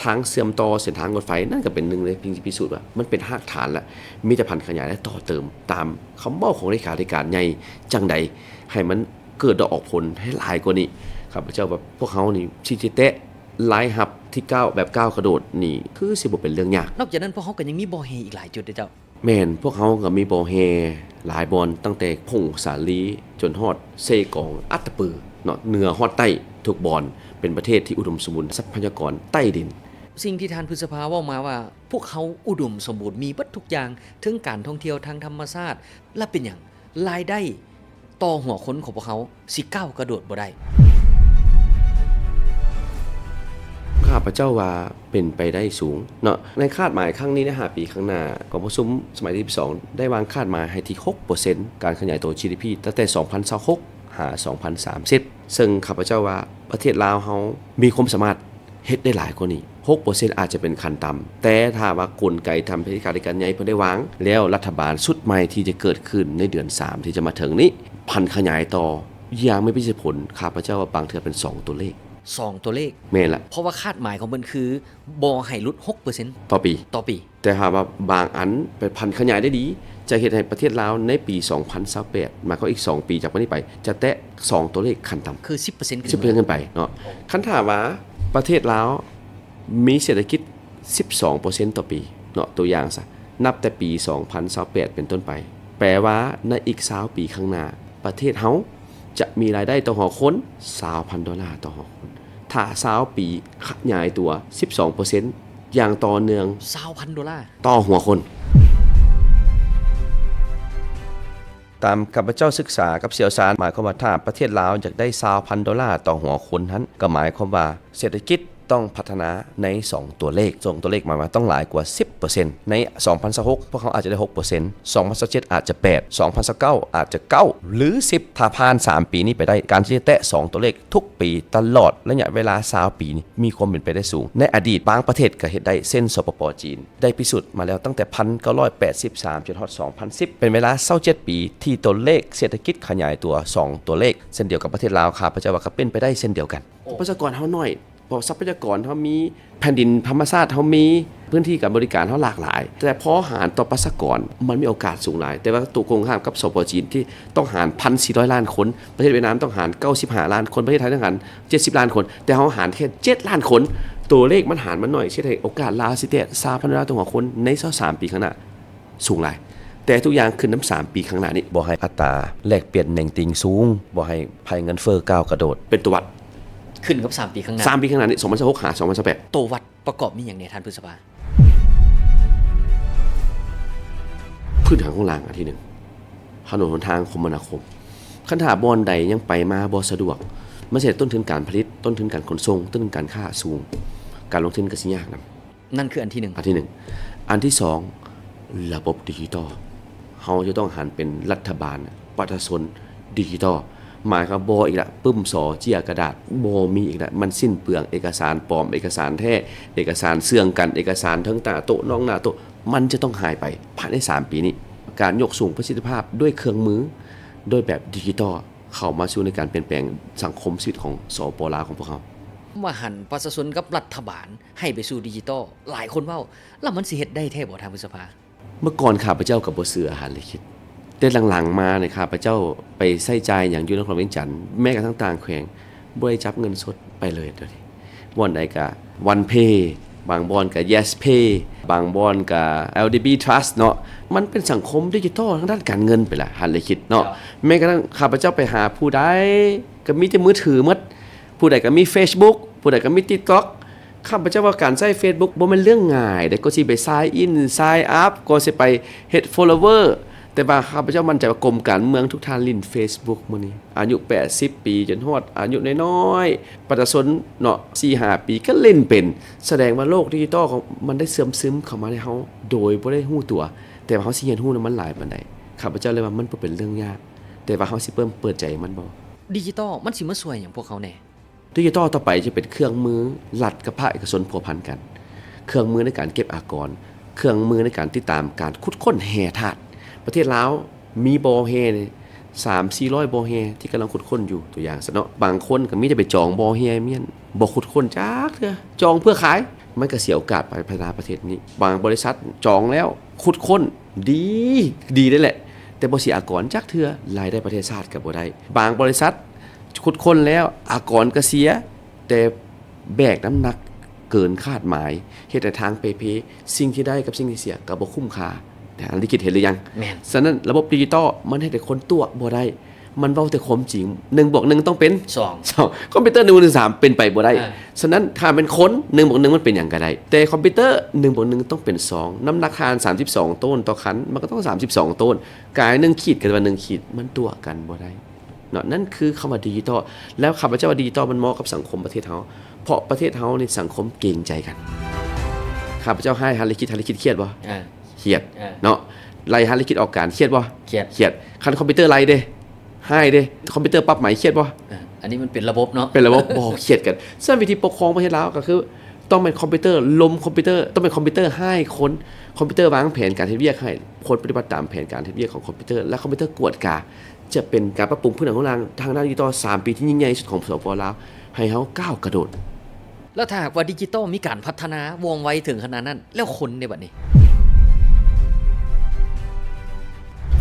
ທາງເຊື່ອມຕໍ່ເສັ້ນທາງລົດໄຟ, ນັ້ນກໍເປັນໜຶ່ງໃນສິ່ງທີ່ພິສູດວ່າມັນເປັນຮາກຖານ ແລະ ມີແຕ່ຜັນຂະຫຍາຍ ແລະ ຕໍ່ເຕີມຕາມຄຳເວົ້າຂອງເລຂາທິການໃຫຍ່. ຈັ່ງໃດໃຫ້ມັນ ເກີດດອກອອກຜົນໃຫ້ຫຼາຍກວ່ານີ້. ຂ້າພະເຈົ້າວ່າພວກເຮົານີ້ຊິໄດ້ແຕະລາຍຮັບທີ່ກ້າວ ແບບກ້າວກະໂດດນີ້ ຄືຊິບໍ່ເປັນເລື່ອງຍາກ. ນອກຈາກນັ້ນ ພວກເຮົາກໍຍັງມີບໍ່ແຮ່ອີກຫຼາຍຈຸດເດ້ເຈົ້າ. ແມ່ນ, ພວກເຮົາກໍມີບໍ່ແຮ່ຫຼາຍບ່ອນ, ຕັ້ງແຕ່ຜົ້ງສາລີຈົນຮອດເຊກອງ ອັດຕະປືເນາະ, ເໜືອຮອດໃຕ້ທຸກບ່ອນ, ເປັນປະເທດທີ່ອຸດົມສົມບູນຊັບພະຍາກອນໃຕ້ດິນ. ສິ່ງທີ່ທ່ານພຶດສະພາເວົ້າມາວ່າ ພວກເຮົາອຸດົມສົມບູນ, ມີເບິດທຸກຢ່າງ, ເຖິງການທ່ອງທ່ຽວ, ທາງທຳມະຊາດ, ລະເປັນຫຍັງ ລາຍໄດ້ຕໍ່ຫົວຄົນຂອງພວກເຮົາຊິກ້າວກະໂດດບໍ່ໄດ້? ຂ້າພະເຈົ້າວ່າເປັນໄປໄດ້ສູງເນາະ. ໃນຄາດໝາຍຄັ້ງນີ້ ໃນຫ້າປີຂ້າງໜ້າ, ກອງປະຊຸມສະໄໝທີສິບສອງ ໄດ້ວາງຄາດໝາຍໃຫ້ທີ່ຫົກເປີເຊັນ ການຂະຫຍາຍໂຕ ຈີດີພີ ຕັ້ງແຕ່ສອງພັນຊາວຫົກ ຫາ ສອງພັນສາມສິບ ເຊິ່ງຂ້າພະເຈົ້າວ່າປະເທດລາວເຮົາມີຄວາມສາມາດ ເຮັດໄດ້ຫຼາຍກວ່ານີ້. ຫົກເປີເຊັນອາດຈະເປັນຂັ້ນຕ່ຳ, ແຕ່ຖ້າວ່າກົນໄກທາງເລຂາທິການໃຫຍ່ເພິ່ນໄດ້ວາງແລ້ວ, ລັດຖະບານຊຸດໃໝ່ທີ່ຈະເກີດຂຶ້ນໃນເດືອນສາມທີ່ຈະມາເຖິງນີ້ ຜັນຂະຫຍາຍຕໍ່ຢ່າງມີປະສິດທິຜົນ, ຂ້າພະເຈົ້າວ່າບາງເທື່ອເປັນສອງຕົວເລກ. ສອງຕົວເລກ? ແມ່ນລະ. ເພາະວ່າຄາດໝາຍຂອງເພິ່ນຄືບໍ່ໃຫ້ຫຼຸດຫົກເປີເຊັນຕໍ່ປີ. ຕໍ່ປີ. ແຕ່ຖ້າວ່າບາງອັນໄປຜັນຂະຫຍາຍໄດ້ດີ, ຈະເຮັດໃຫ້ປະເທດລາວໃນປີສອງພັນຊາວແປດ ໝາຍຄວາມອີກສອງປີຈາກບັດນີ້ໄປ ຈະແຕະສອງຕົວເລກຂັ້ນຕ່ຳ ຄືສິບເປີເຊັນຂຶ້ນ ສິບເປີເຊັນຂຶ້ນໄປເນາະ. ຄັນຖ້າວ່າປະເທດລາວມີເສດຖະກິດສິບສອງເປີເຊັນຕໍ່ປີເນາະ, ຕົວຢ່າງຊະ ນັບແຕ່ປີສອງພັນຊາວແປດເປັນຕົ້ນໄປ, ແປວ່າໃນອີກຊາວປີຂ້າງໜ້າ ປະເທດເຮົາຈະມີລາຍໄດ້ຕໍ່ຫົວຄົນຊາວພັນໂດລາຕໍ່ຫົວຄົນ. ຖ້າຊາວປີຂະຫຍາຍຕົວສິບສອງເປີເຊັນຢ່າງຕໍ່ເນື່ອງ ຊາວພັນໂດລາຕໍ່ຫົວຄົນ. ຕາມຂ້າພະເຈົ້າສຶກສາກັບຊ່ຽວຊານ, ໝາຍຄວາມວ່າຖ້າປະເທດລາວຢາກໄດ້ຊາວພັນໂດລາຕໍ່ຫົວຄົນຫັ້ນ, ກໍໝາຍຄວາມວ່າເສດຖະກິດຕ້ອງພັດທະນາໃນສອງຕົວເລກ. ສອງຕົວເລກໝາຍວ່າຕ້ອງຫຼາຍກວ່າສິບເປີເຊັນ. ໃນສອງພັນຊາວຫົກ ພວກເຮົາອາດຈະໄດ້ຫົກເປີເຊັນ, ສອງພັນຊາວເຈັດອາດຈະແປດ, ສອງພັນຊາວເກົ້າອາດຈະເກົ້າ ຫຼື ສິບ. ຖ້າຜ່ານສາມປີນີ້ໄປໄດ້, ການທີ່ຈະແຕະສອງຕົວເລກທຸກປີຕະຫຼອດໄລຍະເວລາຊາວປີນີ້ ມີຄວາມເປັນໄປໄດ້ສູງ. ໃນອະດີດບາງປະເທດກໍເຮັດໄດ້, ເຊັ່ນ ສປປ ຈີນ ໄດ້ພິສູດມາແລ້ວຕັ້ງແຕ່ໜຶ່ງພັນເກົ້າຮ້ອຍແປດສິບສາມ ຈົນຮອດສອງພັນສິບ ເປັນເວລາຊາວເຈັດປີ ທີ່ຕົວເລກເສດຖະກິດຂະຫຍາຍຕົວສອງຕົວເລກ. ເຊັ່ນດຽວກັບປະເທດລາວ, ຂ້າພະເຈົ້າວ່າກໍເປັນໄປໄດ້ເຊັ່ນດຽວກັນ. ໂອ້ ປະຊາກອນເຮົາໜ້ອຍ, ເພາະຊັບພະຍາກອນເຮົາມີ, ແຜ່ນດິນທຳມະຊາດເຮົາມີ, ພື້ນທີ່ການບໍລິການເຮົາຫຼາກຫຼາຍ, ແຕ່ພໍຫານຕໍ່ປະຊາກອນ ມັນມີໂອກາດສູງຫຼາຍ. ແຕ່ວ່າຕົວກົງຂ້າມກັບ ສປປ ຈີນ ທີ່ຕ້ອງຫານໜຶ່ງພັນສີ່ຮ້ອຍລ້ານຄົນ, ປະເທດຫວຽດນາມຕ້ອງຫານເກົ້າສິບຫ້າລ້ານຄົນ, ປະເທດໄທຕ້ອງຫານເຈັດສິບລ້ານຄົນ, ແຕ່ເຮົາຫານແຄ່ເຈັດລ້ານຄົນ. ຕົວເລກມັນຫານມັນໜ້ອຍ, ເຮັດໃຫ້ໂອກາດລາວຊິແຕະຊາວພັນໂດລາຕໍ່ຫົວຄົນໃນຊາວສາມປີຂ້າງໜ້າ ສູງຫຼາຍ. ແຕ່ທຸກຢ່າງຂຶ້ນນຳສາມປີຂ້າງໜ້ານີ້, ບໍ່ໃຫ້ອັດຕາແລກປ່ຽນເໜັງຕີງສູງ, ບໍ່ໃຫ້ໄພເງິນເຟີ້ກ້າວກະໂດດ ເປັນຕົວວັດ. ຂຶ້ນກັບສາມປີຂ້າງໜ້າ. ສາມປີຂ້າງໜ້ານີ້, ສອງພັນຊາວຫົກ ຫາ ສອງພັນຊາວແປດ. ຕົວວັດປະກອບມີຫຍັງແດ່ ທ່ານພຶດສະພາ? ພື້ນຖານໂຄງລ່າງອັນທີໜຶ່ງ, ຖະໜົນຫົນທາງ, ຄົມມະນາຄົມ. ຄັນຖ້າບ່ອນໃດຍັງໄປມາບໍ່ສະດວກ, ມັນຊິເຮັດໃຫ້ຕົ້ນທຶນການຜະລິດ, ຕົ້ນທຶນການຂົນສົ່ງ, ຕົ້ນທຶນການຄ້າສູງ, ການລົງທຶນກໍຊິຍາກນຳ. ນັ້ນຄືອັນທີໜຶ່ງ. ອັນທີໜຶ່ງ. ອັນທີສອງ, ລະບົບດິຈິຕອລ. ເຮົາຈະຕ້ອງຫັນເປັນລັດຖະບານປະຊາຊົນດິຈິຕອລ. ໝາຍຄວາມບໍ່ອີກລະ ປຶ້ມສໍເຈ້ຍກະດາດ ບໍ່ມີອີກລະ. ມັນສິ້ນເປືອງ ເອກະສານປອມ ເອກະສານແທ້ ເອກະສານເຊື່ອງກັນ ເອກະສານເທິງໜ້າໂຕະ ນອກໜ້າໂຕະ ມັນຈະຕ້ອງຫາຍໄປພາຍໃນສາມປີນີ້. ການຍົກສູງປະສິດທິພາບດ້ວຍເຄື່ອງມື ດ້ວຍແບບດິຈິຕອລ ເຂົ້າມາສູ່ໃນການປ່ຽນແປງສັງຄົມຊີວິດຂອງ ສປປ ລາວ ຂອງພວກເຮົາ. ວ່າຫັ້ນ ປະຊາຊົນກັບລັດຖະບານໃຫ້ໄປສູ່ດິຈິຕອລ ຫຼາຍຄົນເວົ້າ ແລ້ວມັນຊິເຮັດໄດ້ແທ້ບໍ່ ທ່ານພຶດສະພາ? ເມື່ອກ່ອນຂ້າພະເຈົ້າກໍບໍ່ເຊື່ອ ທ່ານລິຂິດ ແຕ່ຫຼັງໆມານີ້ ຂ້າພະເຈົ້າໄປໃຊ້ຈ່າຍຫຍັງຢູ່ນະຄອນຫຼວງວຽງຈັນ ແມ້ກະທັ້ງຕ່າງແຂວງ ບໍ່ໄດ້ຈັບເງິນສົດໄປເລີຍ ດຽວນີ້ ບ່ອນໃດກະ OnePay ບາງບ່ອນກະ YesPay ບາງບ່ອນກະ LDB Trust ເນາະ. ມັນເປັນສັງຄົມດິຈິຕອລທາງດ້ານການເງິນໄປລະ ທ່ານລິຂິດເນາະ. ແມ່ນກະທັ້ງຂ້າພະເຈົ້າໄປຫາຜູ້ໃດ ກະມີແຕ່ມືຖືໝົດ ຜູ້ໃດກະມີ Facebook ຜູ້ໃດກະມີ TikTok. ຂ້າພະເຈົ້າວ່າການໃຊ້ Facebook ບໍ່ແມ່ນເລື່ອງງ່າຍເດ້ ກວ່າຊິໄປ sign in sign up ກວ່າຊິໄປເຮັດ follower. ແຕ່ວ່າຂ້າພະເຈົ້າໝັ້ນໃຈວ່າກົມການເມືອງທຸກທ່ານຫຼິ້ນ Facebook ມື້ນີ້ ອາຍຸແປດສິບປີ ຈົນຮອດອາຍຸນ້ອຍໆ ປະຊາຊົນເນາະ ສີ່ຫ້າປີກະຫຼິ້ນເປັນ. ສະແດງວ່າໂລກດິຈິຕອລຂອງມັນໄດ້ເຊື່ອມຊຶມເຂົ້າມາໃນເຮົາໂດຍບໍ່ໄດ້ຮູ້ຕົວ ແຕ່ວ່າເຮົາຊິຮຽນຮູ້ນຳມັນຫຼາຍປານໃດ? ຂ້າພະເຈົ້າເລີຍວ່າມັນບໍ່ເປັນເລື່ອງຍາກ ແຕ່ວ່າເຮົາຊິເປີດ ເປີດໃຈມັນບໍ່? ດິຈິຕອລມັນຊິມາຊ່ວຍຫຍັງພວກເຮົາແດ່? ດິຈິຕອລຕໍ່ໄປຈະເປັນເຄື່ອງມືລັດກັບພາກເອກະຊົນພົວພັນກັນ, ເຄື່ອງມືໃນການເກັບອາກອນ, ເຄື່ອງມືໃນການຕິດຕາມການຂຸດຄົ້ນແຮ່ທາດ. ປະເທດລາວມີບໍ່ແຮ່ນີ້ ສາມສີ່ຮ້ອຍບໍ່ແຮ່ທີ່ກຳລັງຂຸດຄົ້ນຢູ່ ຕົວຢ່າງຊະເນາະ. ບາງຄົນກໍມີແຕ່ໄປຈອງບໍ່ແຮ່ມ້ຽນ ບໍ່ຂຸດຄົ້ນຈັກເທື່ອ ຈອງເພື່ອຂາຍ. ມັນກໍເສຍໂອກາດໄປພັດທະນາປະເທດນີ້. ບາງບໍລິສັດຈອງແລ້ວຂຸດຄົ້ນ ດີ ດີໄດ້ແຫຼະ ແຕ່ບໍ່ເສຍອາກອນຈັກເທື່ອ ລາຍໄດ້ປະເທດຊາດກໍບໍ່ໄດ້. ບາງບໍລິສັດຂຸດຄົ້ນແລ້ວ ອາກອນກໍເສຍ ແຕ່ແບກນ້ຳໜັກເກີນຄາດໝາຍ ເຮັດໃຫ້ທາງເປ່ເພ, ສິ່ງທີ່ໄດ້ກັບສິ່ງທີ່ເສຍກໍບໍ່ຄຸ້ມຄ່າ. ແຕ່ອັນນີ້ຄິດເຫັນຫຼືຍັງ? ແມ່ນ. ສະນັ້ນລະບົບດິຈິຕອລມັນເຮັດໃຫ້ຄົນຕົວະບໍ່ໄດ້. ມັນເວົ້າແຕ່ຄວາມຈິງ ໜຶ່ງບວກໜຶ່ງຕ້ອງເປັນສອງ ສອງ ຄອມພິວເຕີ ໜຶ່ງບວກໜຶ່ງ ສາມ ເປັນໄປບໍ່ໄດ້. ອ່າ ສະນັ້ນຖ້າແມ່ນຄົນ ໜຶ່ງບວກໜຶ່ງມັນເປັນຫຍັງກໍໄດ້ ແຕ່ຄອມພິວເຕີ ໜຶ່ງບວກໜຶ່ງຕ້ອງເປັນສອງ ນ້ຳໜັກທ່ານ ສາມສິບສອງໂຕນຕໍ່ຄັນ ມັນກໍຕ້ອງສາມສິບສອງໂຕນ ກາຍໜຶ່ງຂີດກັບວ່າໜຶ່ງຂີດ ມັນຕົວະກັນບໍ່ໄດ້ເນາະ. ນັ້ນຄືຄຳວ່າດິຈິຕອລ ແລ້ວຂ້າພະເຈົ້າວ່າດິຈິຕອລມັນເໝາະກັບສັງຄົມປະເທດເຮົາ ເພາະປະເທດເຮົານີ້ສັງຄົມເກງໃຈກັນ. ຂ້າພະເຈົ້າຮ້າຍ ທ່ານລິຂິດ ທ່ານລິຂິດຄຽດບໍ່? ອ່າ ຄຽດ ອ່າ ເນາະ. ໄລ່ທ່ານລິຂິດອອກການ ຄຽດບໍ່? ຄຽດ ຄຽດ. ຄັນຄອມພິວເຕີໄລ່ເດ? ຮ້າຍເດ. ຄອມພິວເຕີປັບໃໝ ຄຽດບໍ່? ອ່າ ອັນນີ້ມັນເປັນລະບົບເນາະ ເປັນລະບົບ ບໍ່ຄຽດກັນ. ສະນັ້ນວິທີປົກຄອງປະເທດລາວກໍຄື ຕ້ອງແມ່ນຄອມພິວເຕີລົມຄອມພິວເຕີ ຕ້ອງແມ່ນຄອມພິວເຕີຮ້າຍຄົນ ຄອມພິວເຕີວາງແຜນການເຮັດວຽກໃຫ້ ຄົນປະຕິບັດຕາມແຜນການເຮັດວຽກຂອງຄອມພິວເຕີ ແລະ ຄອມພິວເຕີກວດກາ ຈະເປັນການປັບປຸງພື້ນຖານໂຄງລ່າງທາງດ້ານດິຈິຕອລສາມປີທີ່ຍິ່ງໃຫຍ່ທີ່ສຸດຂອງ ສປປ ລາວ ໃຫ້ເຮົາກ້າວກະໂດດ. ແລ້ວຖ້າຫາກວ່າດິຈິຕອລມີການພັດທະນາວ່ອງໄວເຖິງຂະໜາດນັ້ນ ແລ້ວຄົນເດບັດນີ້?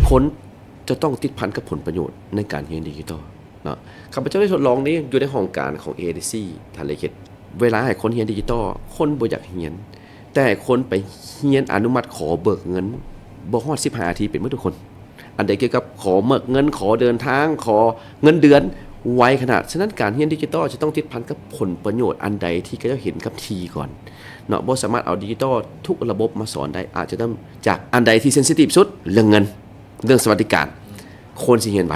ຄົນຈະຕ້ອງຕິດພັນກັບຜົນປະໂຫຍດໃນການຮຽນດິຈິຕອລເນາະ. ຂ້າພະເຈົ້າໄດ້ທົດລອງນີ້ຢູ່ໃນຫ້ອງການຂອງ ເອ ເອ ດີ ຊີ ທ່ານເລເຄດ ເວລາໃຫ້ຄົນຮຽນດິຈິຕອລ ຄົນບໍ່ຢາກຮຽນ ແຕ່ໃຫ້ຄົນໄປຮຽນອະນຸມັດຂໍເບີກເງິນ ບໍ່ຮອດສິບຫ້ານາທີເປັນໝົດທຸກຄົນ. ອັນໃດກ່ຽວກັບຂໍເບີກເງິນ ຂໍເດີນທາງ ຂໍເງິນເດືອນ ໄວຂະໜາດ. ສະນັ້ນການຮຽນດິຈິຕອລຈະຕ້ອງຕິດພັນກັບຜົນປະໂຫຍດອັນໃດທີ່ເຂົາເຈົ້າເຫັນກັບທີ່ກ່ອນເນາະ. ບໍ່ສາມາດເອົາດິຈິຕອລທຸກລະບົບມາສອນໄດ້ ອາດຈະເລີ່ມຈາກອັນໃດທີ່ເຊັນຊິທີບສຸດ ເລື່ອງເງິນ ເລື່ອງສະຫວັດດີການ ຄົນຊິຮຽນໄວ.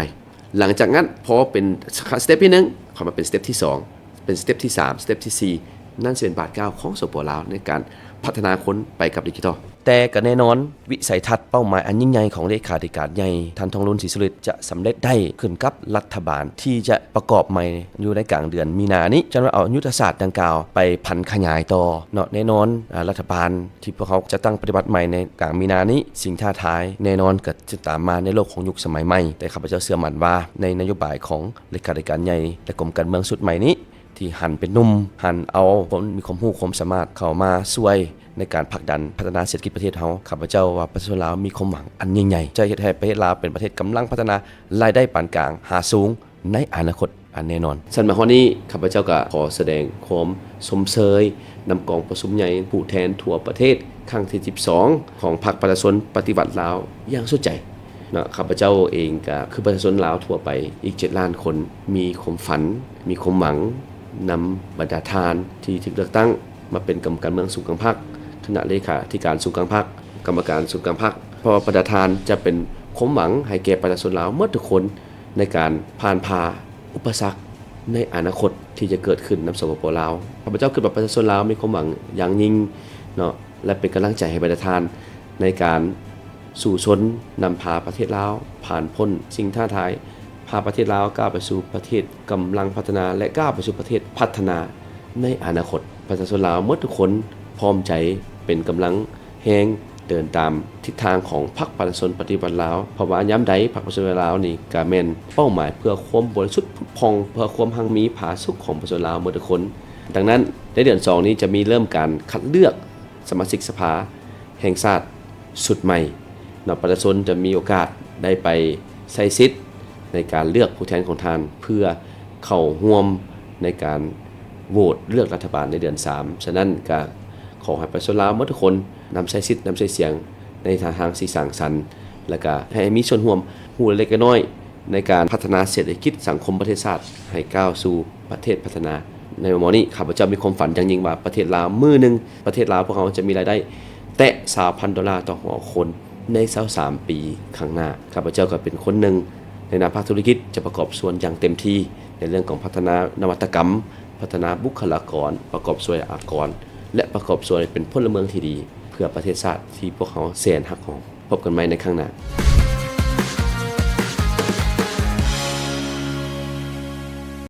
ຫຼັງຈາກນັ້ນ ພໍເປັນສະເຕັບທີໜຶ່ງ ເຂົ້າມາເປັນສະເຕັບທີສອງ ເປັນສະເຕັບທີສາມ ສະເຕັບທີສີ່ ນັ້ນຊິເປັນບາດກ້າວຂອງ ສປປ ລາວ ໃນການພັດທະນາຄົນໄປກັບດິຈິຕອລ. ແຕ່ກໍແນ່ນອນ ວິໄສທັດເປົ້າໝາຍອັນຍິ່ງໃຫຍ່ຂອງເລຂາທິການໃຫຍ່ ທ່ານ ທອງລຸນ ສີສຸລິດ ຈະສຳເລັດໄດ້ ຂຶ້ນກັບລັດຖະບານທີ່ຈະປະກອບໃໝ່ຢູ່ໃນກາງເດືອນມີນານີ້ ຈະເອົາຍຸດທະສາດດັ່ງກ່າວໄປຜັນຂະຫຍາຍຕໍ່ເນາະ. ແນ່ນອນ ອາ ລັດຖະບານ ທີ່ພວກເຮົາຈັດຕັ້ງປະຕິບັດໃໝ່ໃນກາງມີນານີ້ ສິ່ງທ້າທາຍແນ່ນອນກໍຈະຕາມມາໃນໂລກຂອງຍຸກສະໄໝໃໝ່, ແຕ່ຂ້າພະເຈົ້າເຊື່ອໝັ້ນວ່າໃນນະໂຍບາຍຂອງເລຂາທິການໃຫຍ່ ແລະ ກົມການເມືອງຊຸດໃໝ່ນີ້ ທີ່ຫັນເປັນໜຸ່ມ, ຫັນເອົາຄົນມີຄວາມຮູ້ຄວາມສາມາດເຂົ້າມາຊ່ວຍໃນການຜັກດັນພັດທະນາເສດຖະກິດປະເທດເຮົາ, ຂ້າພະເຈົ້າວ່າປະຊາຊົນລາວມີຄວາມຫວັງອັນຍິ່ງໃຫຍ່ ຈະເຮັດໃຫ້ປະເທດລາວເປັນປະເທດກຳລັງພັດທະນາ ລາຍໄດ້ປານກາງຫາສູງ ໃນອະນາຄົດອັນແນ່ນອນ. ຊັ້ນມາຮອດນີ້ ຂ້າພະເຈົ້າກໍຂໍສະແດງຄວາມຊົມເຊີຍນຳກອງປະຊຸມໃຫຍ່ຜູ້ແທນທົ່ວປະເທດຄັ້ງທີສິບສອງ ຂອງພັກປະຊາຊົນປະຕິວັດລາວຢ່າງສຸດໃຈເນາະ. ຂ້າພະເຈົ້າເອງກໍຄືປະຊາຊົນລາວທົ່ວໄປອີກເຈັດລ້ານຄົນ ມີຄວາມຝັນ ມີຄວາມຫວັງນຳບັນດາທ່ານທີ່ຖືກເລືອກຕັ້ງມາເປັນກຳມະການເມືອງສູງກາງພັກ, ຄະນະເລຂາທິການສູງກາງພັກ, ກຳມະການສູງກາງພັກ, ເພາະວ່າບັນດາທ່ານຈະເປັນຄວາມຫວັງໃຫ້ແກ່ປະຊາຊົນລາວໝົດທຸກຄົນ ໃນການຜ່ານຜ່າອຸປະສັກໃນອະນາຄົດທີ່ຈະເກີດຂຶ້ນນຳ ສປປ ລາວ. ຂ້າພະເຈົ້າຄິດວ່າປະຊາຊົນລາວມີຄວາມຫວັງຢ່າງຍິ່ງເນາະ ແລະ ເປັນກຳລັງໃຈໃຫ້ບັນດາທ່ານໃນການສູ້ຊົນນຳພາປະເທດລາວຜ່ານພົ້ນສິ່ງທ້າທາຍ ພາປະເທດລາວກ້າວໄປສູ່ປະເທດກຳລັງພັດທະນາ ແລະ ກ້າວໄປສູ່ປະເທດພັດທະນາໃນອະນາຄົດ. ປະຊາຊົນລາວໝົດທຸກຄົນພ້ອມໃຈເປັນກຳລັງແຮງເດີນຕາມທິດທາງຂອງພັກປະຊາຊົນປະຕິວັດລາວ, ເພາະວ່າຍາມໃດພັກປະຊາຊົນລາວນີ້ກະແມ່ນເປົ້າໝາຍເພື່ອຄວາມບໍລິສຸດຜຸດຜ່ອງ, ເພື່ອຄວາມຮັ່ງມີຜາສຸກຂອງປະຊາຊົນລາວໝົດທຸກຄົນ. ດັ່ງນັ້ນ ໃນເດືອນສອງນີ້ຈະມີເລີ່ມການຄັດເລືອກສະມາຊິກສະພາແຫ່ງຊາດຊຸດໃໝ່ເນາະ, ປະຊາຊົນຈະມີໂອກາດໄດ້ໄປໃຊ້ສິດໃນການເລືອກຜູ້ແທນຂອງທ່ານ ເພື່ອເຂົ້າຮ່ວມໃນການໂຫວດເລືອກລັດຖະບານໃນເດືອນສາມ. ສະນັ້ນກະຂໍໃຫ້ປະຊາຊົນລາວໝົດທຸກຄົນນຳໃຊ້ສິດ, ນຳໃຊ້ສຽງໃນທ່າທາງທີ່ສ້າງສັນ ແລະ ກະໃຫ້ມີສ່ວນຮ່ວມຮູ້ເລັກໆນ້ອຍໆ ໃນການພັດທະນາເສດຖະກິດສັງຄົມປະເທດຊາດໃຫ້ກ້າວສູ່ປະເທດພັດທະນາ. ໃນໝໍນີ້ ຂ້າພະເຈົ້າມີຄວາມຝັນຢ່າງຍິ່ງວ່າ ປະເທດລາວມື້ໜຶ່ງ ປະເທດລາວພວກເຮົາຈະມີລາຍໄດ້ແຕະຊາວພັນໂດລາຕໍ່ຫົວຄົນໃນຊາວສາມປີຂ້າງໜ້າ. ຂ້າພະເຈົ້າກໍເປັນຄົນໜຶ່ງໃນນາມພາກທຸລະກິດ ຈະປະກອບສ່ວນຢ່າງເຕັມທີ່ໃນເລື່ອງຂອງພັດທະນານະວັດຕະກຳ, ພັດທະນາບຸກຄະລາກອນ, ປະກອບສ່ວຍອາກອນ ແລະ ປະກອບສ່ວຍເປັນພົນລະເມືອງທີ່ດີ ເພື່ອປະເທດຊາດທີ່ພວກເຮົາແສນຮັກຫອງ. ພົບກັນໃໝ່ໃນຄັ້ງໜ້າ.